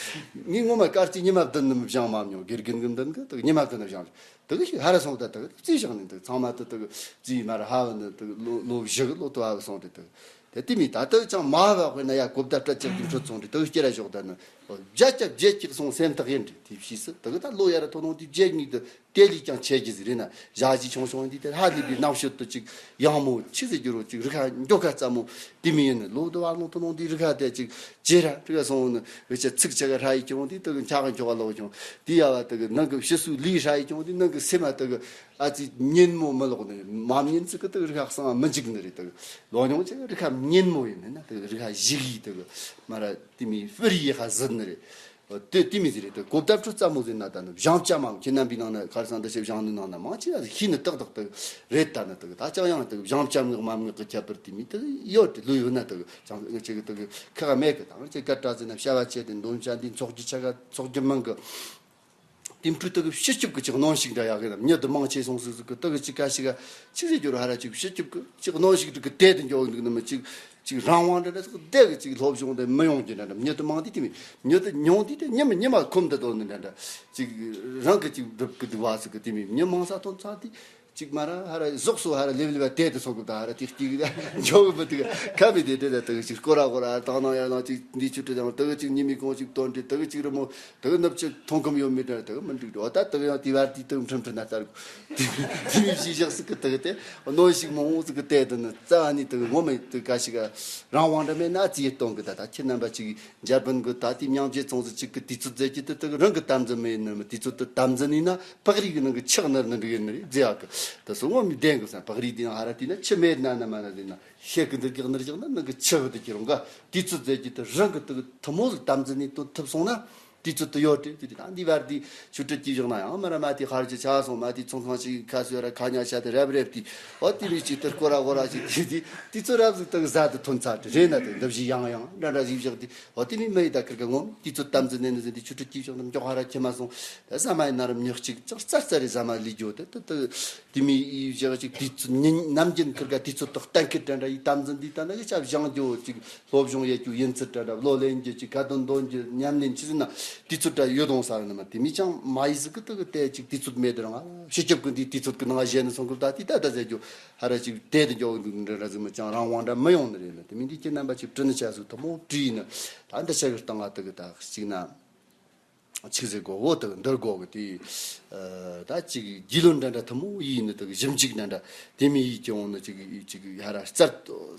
ངས་ངོ་མ་དཀར་རྩིས་ཉི་མ་བདུན་ནི་མི་བཞེངས་མ་མྱོང་། དགེ་རྒན་གི་མདུན་གི་དུ་གི་ཉི་མ་གི་ནི་བཞེངས། དུ་གི་ཞིག་ཧ་ར་སོང་ད་དུ་གི་རྩིས་བཞག་ནི་དུ་ཚང་མ་དུ་དུ་གི་རྩིས་མ་ར་ཧ་བ་ནི་དུ་གི་ལོ་ལོ་བཞི་གི་ལོ་དུ་ཧ་བ་སོང་དུ་དུ་གི་དེ་དེ་མི་ད་དུ་ཅང་མ་བ་དཔེར་ན་ཡ་གོ་བརྡ་སྤྲད་ཅིག་གི་འཕྲོད་སོང་དུ་དུ་གི་སྐྱེ་ར་ཞོག་ད་ནི་བརྒྱ་ཆ་བརྒྱད་ཅིག་སོང་སེམས་ཐག་ཡིན་དུ་དེ་ཕྱིས་སུ་དུ་གི་ད་ལོ་ཡ་ར་ཐོ་ནོ་དུ་བརྒྱད་གཉིས་དུ་དེ་ལས་ཀྱང་ཆེ་གི་ཟིག་རེད་ན་ཞག་ཅིག་ཆུང་ཆུང་འདི་དེ་ཧ་ལས་པའི་ནང་ཤོད་དུ་ཅིག་ཡང་མོ་ཆི་ཟེར་རྒྱུ་རོ་ཅིག་རི་ཁ་མགྱོགས་ཁ་ཙམ་མོ་དེ་མི་ཡིན་ནི་ལོ་དུ་བ་ལོ་ཐོ་ནོ་དུ་རི་ཁ་དེ་ཅིག་ཇེ་ར་དྲི་ག་སོང་ནི་བེ་ཆ་ཚིག་ཆ་ག་ཧྲ་ཡི་ཀྱང་དེ་དུ་གི་འཁྱག་གི་འཁྱོག་ག་ལོག་ཀྱང་དེ་ཡ་བ་དུ་གི་ནང་གི་ཕྱི་སུ་ལི་ཧྲ་ཡི་ཀྱང་དེ་ནང་གི་སེམས་མ་དུ་གི་ཨ་ཙི་ཉིན་མོ་མི་ལོག་ནི་མ་ཉིན་ཙི་གི་དུ་རི་ཁ་གསང་མི་འཇིག་ནི་རེད། དུ་ལོ་ཉུང་ཅིག་རི་ཁ་ཉིན་མོ་ཡིན་ནི་ན་དུ་རི་ཁ་བཞི་གི་དུ་གི་མ་ར་དེ་མི་ཧྥི་རི་ཡི་ཁ་ཟིན་ནི་རེད། དེ་དེ་མི་ཟེར་རེད། དེ་གོ་བརྡ་འཕྲོད་ཙམ་མོ་ཟེར་ན་ད་ནི་བྱང་བྱ་མ་ཁྱེད་རྣམ་པའི་ནང་ན་ཁར་སང་འདི་ཞེས་བྱང་ནི་ནང་ན་མང་ཆེ་བ་ཤེས་ནི་ཏག་ཏག་ཏག་རེད། ད་ནི་ཏག་ད་ཅང་ཡང་ཏག་བྱང་བྱ་མངགས་མ་མངགས་ཀྱི་ཁྱད་པར་དེ་མི་ཏག་ཡོད་དེ་ལུས་ཡོད་ན་ཏག་བྱང་ངེད་ཅིག་ཏག་ཁག་མེད་གི། ད་ངེད་ཅིག་སྐད་གྲགས་ཟེར་ན་བྱ་བ་ཆེ་དེ་འདོན་བྱ་འདི་འཚོགས་རྒྱུ་ཆ་ག་འཚོགས་རྒྱུ་མང་གི། དེ་འཕྲོས་ཏག་སྤྱི་ཁྱབ་ཀྱི་ཅིག་གནོན་ཤུགས་འདྲ་ཡག་གི་ན་མྱི་དུ་མང་ཆེ་སོང་ཟིག་ཟིག་གི་ཏག་ཅིག་ཁ་ཤས་ཀ་ཅིག་ཟེར་རྒྱུ་ར་ཧ་ར་ཅིག་སྤྱི་ཁྱབ་ཀྱི་ཅིག་གནོན་ཤུགས་ཏག་གི་དེ་དུ་འཇོག་འདུག་ནི་མི་ཅིག་ཅིག་རང་དབང་འདྲ་འདྲ་ཟིག་བསྡད་གི་ཅིག་སློབ་སྦྱོང་དེ་མི་ཡོང་རྒྱུ་འདྲ་འདྲ་མྱི་དུ་མང་དུས་དེ་མི་མྱི་དུ་ཉུང་དུས་དེ་ཉི་མ་ཉི་མ་ཁོམ་དུ་དོན་ནི་འདྲ་འདྲ་ཅིག་རང་གི་ཅིག་སྒྲུབ་གི་འདུག་བ་ཟིག་གི་དེ་མི་མྱི་མང་ས་ཐོན་ཚར་དུས་ཅིག་མ་ར་ཧ་ར་ཟོག་སོ་ཧ་ར་ལེབ་ལེབ་དེ་དུ་སོང་གི་ད་ཧ་ར་དེ་གཅིག་འཇོག་གི་མི་འདུག་ཁ་མི་དེ་དེ་དེ་དུ་ཅིག་སྐོར་ར་སྐོར་ར་དང་ནང་ཡར་ནང་ཅིག་འདི་ཆུ་དྲི་དང་དུ་ཅིག་ཉི་མའི་གོང་ཅིག་དོན་དྲི་དུ་ཅིག་རི་མོ་དུ་ནུབ་ཆུ་མཐོང་ཁམ་ཡོད་མེད་འདྲ་དུ་མི་འགྲིག་འགྲོ་ད་དུ་ཡང་དེ་བར་དུས་དུ་ཁྲིམས་ཁྲིམས་ན་ལྟར་དེ་མི་ཞིག་བཞག་སྲིད་གི་དུ་དེ་གནོན་ཤུགས་མང་བོ་ཟིག་གི་དེ་དུ་ནི་རྩ་བ་ནས་དུ་ངོ་མ་དུ་ག་ཞིག་རང་དབང་འདྲ་མེད་ན་རྩིས་གཏོང་གི་ད་ད་ཁྱེད་རྣམ་པ་ཅིག་འཇར་པན་གི་ད་དེ་མཉམ་རྗེས་ཚོང་ཟི་ཅིག་གི་དུས་ཚོད་མཛད་ཀྱི་དུ་དུ་རང་གི་དམ་འཛིན་མེད་ནི་མི་དུས་ཚོད་དུ་དམ་འཛིན་ཡིན་ན་པགས་རིགས་གི་ནང་གི་ཆག་ནར་ནི་འགྲིག་ཡིན་ནི་རེད་རྫི་ཡག་གི་དུ་སོ་ངོ་མི་བདེན་གི་སང་པགས་རིགས་དེ་ཡང་ཧ་ར་དུས་ན་ཆུ་མེད་ན་ན་མ་ན་ཟིན་ན་ཤེད་གི་འདི་གི་ནར་བཞག་ན་ནང་གི་ཆག་གི་དུ་ཁྱེར་འོང་ག་དུས་ཚོད་མཛད་ཀྱི་དུ་རང་གི་དུ་ཐུ་མོ་ཟིག་དམ་འཛིན་ནི་དུ་ཐུབ་སོང་ན། དུས་ཚོད་དུ་ཡོད་དེ་དེ་དེ་ད་འདི་བར་དུ་ཆུ་ཁྲིད་ཀྱི་བཞག་ན་ཡང་མ་ར་མ་དེ་ཧར་གྱི་ཆ་སོང་མ་དེ་ཚོང་ཁང་ཞིག་ཁ་སོས་ར་ཁ་ཉ་ཤ་དེ་རབ་རེབ་དེ་འོ་དེ་རིགས་ཅིག་དུ་སྐོར་ར་སྐོར་ར་ཞིག་དེ་དེ་དུས་ཚོད་རབ་ཟིག་དུ་ཟ་དུ་ཐོན་ཚར་དེ་རེད་ན་དེ་འདབ་བཞི་ཡང་ཡང་འདྲ་འདྲ་ཞིག་བཞག་དེ་འོ་དེ་ནི་མི་ཡི་ད་ཁིར་ག་ངོམ་དུས་ཚོད་དམ་འཛིན་ནས་ནི་ཟིན་དེ་ཆུ་ཁྲིད་ཀྱི་བཞག་ན་མགྱོགས་ཧ་ར་ཁྱེར་མ་སོང་། ད་ཟ་མ་ཡི་ན་རམ་ཉག་ཅིག་ཅག་རྩ་རྩ་རེ་ཟ་མ་ལི་རྒྱུ་དེ་དུ་དུ་དེ་མི་ཡི་བཞག་ཅིག་དུས་ཚོད་ཉིན་ནམ་རྒྱུན་ཁིར་ག་དུས་ཚོད་དུ་གཏན་འཁེལ་འདྲ་འདྲ་ཡི་དམ་འཛིན་འདི་ད་ན་གི་ཆ་བཞག་རྒྱུ་ཅིག་སློབ་སྦྱོང་ཡེད་རྒྱུ་ཡིན་ཚུལ་འདྲ་འདྲ་བློ་ལེན་རྒྱུ་ཅིག་ཁ་འདོན་འདོན་རྒྱུ་ཉམས་ལེན་ཆི་ཟིན་ན་དུས་ཚོད་འདྲ་ཡོད་དོང་ས་ར་ནི་མ་དེ་མི་ཅང་མ་ཡི་ཟིག་གི་དུ་གི་དེ་ཅིག་དུས་ཚོད་མེད་དུ་རང་ཨ་ཕྱི་ཁྱབ་གི་འདི་དུས་ཚོད་གི་ནང་གཞན་ནི་སོང་གི་ད་དེ་ད་ད་ཟེར་རྒྱུ་ཧ་ར་ཅིག་དེ་དུ་འཇོག་འདུག་འདྲ་འདྲ་ཟིག་མི་ཅང་རང་དབང་འདྲ་མི་ཡོང་ནི་རེད་ནི་དེ་མི་འདི་ཁྱེད་རྣམ་པ་ཅིག་དྲི་ནི་ཆ་ཟིག་ཐུ་མོ་བྲིས་ནི་ད་འདི་ཆ་གི་སྟེང་ང་དུ་གི་ད་གཅིག་ན། ཆིག་ཟེར་གོ་འོ་དག་འདིར་གོ་གི་དེ། ད་ཅིག་རྒྱུས་ལོན་འདྲ་འདྲ་ཐུན་མོང་ཡིན་ནི་དག་ཞིབ་འཇུག་འདྲ་འདྲ་དེ་མི་ཡིས་ཀྱང་ནི་ཅིག་ཅིག་ཧ་ར་གསར་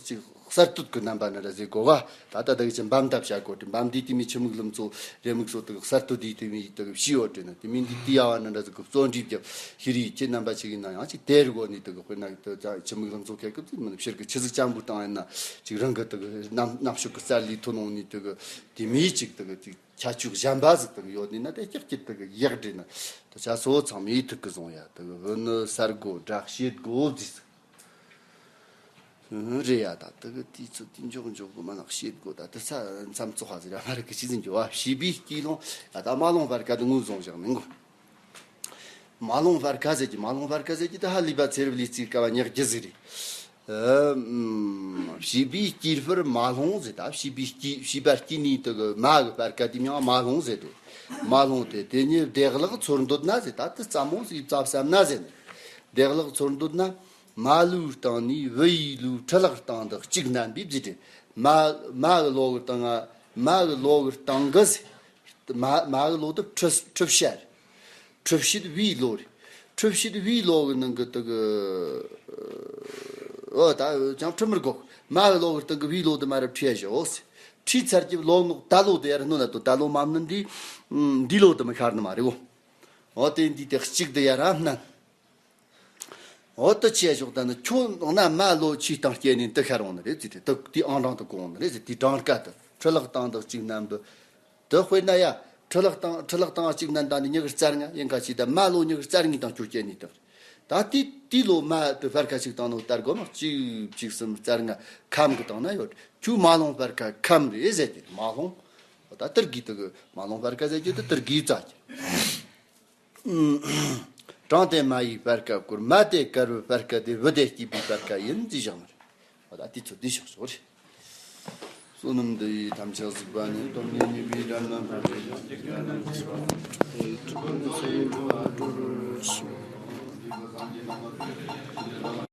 ཅིག་གསར་གཏོད་ཀྱི་རྣམ་པ་འདྲ་འདྲ་ཟེར་གོ་བ་ད་ལྟ་དག་ཅིག་འབམ་ཐབས་བྱ་གོ་དེ་འབམ་དེ་དེ་མི་ཆུ་མིག་ལམ་ཚོ་རེ་མིག་སོ་དག་གསར་གཏོད་དེ་དེ་མི་ཡིས་དག་ཕྱི་ཡོད་དེ་ནི་དེ་མི་འདི་དེ་ཡ་བ་འདྲ་འདྲ་ཟེར་གི་བརྩོན་འགྲུས་རྒྱབ་ཤི་རི་ཁྱེད་རྣམ་པ་ཅིག་ཡིན་ན་ཡང་ཅིག་དེར་གོ་ནི་དག་དཔེར་ན་ཆུ་མིག་ལམ་ཚོ་ཁེ་སྐབས་དེ་མི་ཕྱིར་གི་ཆུ་ཟིག་ཅམ་བུ་བཏང་ཡིན་ན་ཅིག་རང་གི་དག་རྣམ་རྣམ་ཤོག་གི་རྩ་ལི་ཐོན་འོང་ནི་དག་དེ་མི་ཅིག་དག་ཅིག་ཁྱད་ཆོས་གཞན་པ་ཟིག་དག་ཡོད་ནི་ན་དེ་ཀྱག་ཀྱི་དག་ཡག་འདྲེ་ན་དེ་ཆ་སོ་ཚང་མའི་ཐུག་གི་བཟུང་ཡ་དག་བུ་ནི་གསར་སྒོ་བསྒྲགས་བཤད་སྒོ་བརྫིས་ཟིག་རེད་ཡ། ད་དག་དུས་ཚོད་དེ་འཇོག་འཇོག་གི་མ་ནག་བཤད་སྒོ་ད་དེ་ས་མཚམས་བཙོག་ཧ་ཟེར་ཡ་མ་རེད་གི་ཤི་ཟིན་འཇོག་བ་བྱིས་པའི་སྐྱིད་ལོང་ཡ་ད་མ་ལོང་བར་ཀ་དུ་ངོས་བཟུང་བཞག་མི་འགོ། མ་ལོང་བར་ཁ་ཟེར་གྱི་མ་ལོང་བར་ཁ་ཟེར་གྱི་ད་ཧ་ལས་པ་ཚེ་རབས་ལས་རྩིས་དཀའ་བ་ཉག་རྒྱུ་ཟིག་རེད། ཨ་ཨམ། བྱིས་པའི་སྐྱིད་པར་མ་ལོང་ཟེར་ད་བྱིས་པའི་སྐྱིད་བྱིས་པ་སྐྱིད་ནི་དུ་གི་མ་གི་བར་ཁ་དེ་མྱང་མ་ལོང་ཟེར་དུ། མ་ལོང་དེ་དེ་ཉིད་བདེ་གླགས་ཚོར་འདོད་ན་ཟེར་ད་དུ་རྩ་མོ་ཟིག་རྩ་བསམ་ན་ཟེར་ནི། བདེ་གླགས་ཚོར་འདོད་ན་མ་ལུའི་སྟེང་ནས་བུ་ཡི་ལུའི་ཁྲི་ལག་སྟེང་དུ་གཅིག་བསྣན་པའི་བརྫིས་ཏེ་མ་མ་གི་ལོ་གི་སྟེང་ང་མ་གི་ལོ་གི་སྟེང་གི་ཟེར། མ་མ་གི་ལོ་དུ་ཁྲི་ཁྲི་བཤད། ཁྲི་བཤད་བུའི་ལོ་རེད། ཁྲི་བཤད་བུའི་ལོ་གི་ནང་གི་དུ་གི་ཨོ་ད་ཅང་ཁྲི་མི་དགོས། མ་གི་ལོ་གི་སྟེང་གི་བུའི་ལོ་དུ་མ་རབས་ཁྲི་ཡ་ཞོག་ཟེར། ཁྲི་ཚར་གྱི་ལོ་ནོག་ད་ལོ་དུ་ཡར་སྣོན་ན་དུ་ད་ལོ་མ་ནི་འདི་འདི་ལོ་དུ་མི་ཤར་ནི་མ་རེད་གོ། ཨོ་དེ་འདི་དེ་གཅིག་དུ་ཡར་ར་སྣན། འོ་དུ་ཆེ་ཞོག་ད་ནི་ཁྱོད་ནང་ན་མ་ལོ་ཆུའི་སྟེང་སྐྱེས་ནས་དུ་ཤར་འོང་ནི་རེད་ཟེར་ཏེ་དུ་དེའི་ཨང་གྲངས་དུ་གོ་འོང་ནི་རེད་ཟེར་དེའི་གྲངས་ཀ་དུ་ཁྲི་ལག་སྟེང་དུ་གཅིག་བསྣན་པའི། དུ་དཔེར་ན་ཡ། ཁྲི་ལག་སྟེང་ཁྲི་ལག་སྟེང་གཅིག་བསྣན་ད་ནི་ཉི་ཤུ་རྩ་ལྔ་ཡིན་ག་ཅིག་ད་མ་ལོ་ཉི་ཤུ་རྩ་ལྔའི་སྟེང་ཁྱོད་སྐྱེས་ནས་དུ། ད་དེ་དེ་ལོ་མ་དུ་བར་ཁ་ཅིག་བཏང་ནོ་ལྟར་དགོས་ན་གཅིག་གཅིག་གསུམ་རྩ་ལྔ་ཁམ་གི་སྟེང་ན་ཡོད། ཁྱོད་མ་ལོང་བར་ཁ་ཁམ་རེད་ཟེར་ཏེ་མ་ལོང་། འོ་ད་དུར་གི་དུ་གི་མ་ལོང་བར་ཁ་ཟེར་རྒྱུ་དུ་དུར་གི་རྩ་གི། དྲང་དེ་མ་ཡིས་སྤར་ཁ་བསྐོར། མ་དེ་དཀར་བོའི་སྤར་ཁ་དེ་བུ་དེ་སྐྱིད་པའི་སྤར་ཁ་ཡིན་ཟེར་བཞག་ནི་རེད། འོ་ད་དེ་ཚོ་འདི་ཕྱོགས་སོ་རེད། བསོད་ནམས་འདི་ཡིས་ཐམས་ཅད་གཟིགས་པ་ཉིད། ཐོབ་ནས་ཉེས་པའི་དགྲ་རྣམས་ཕམ་བྱས་ཤིང་།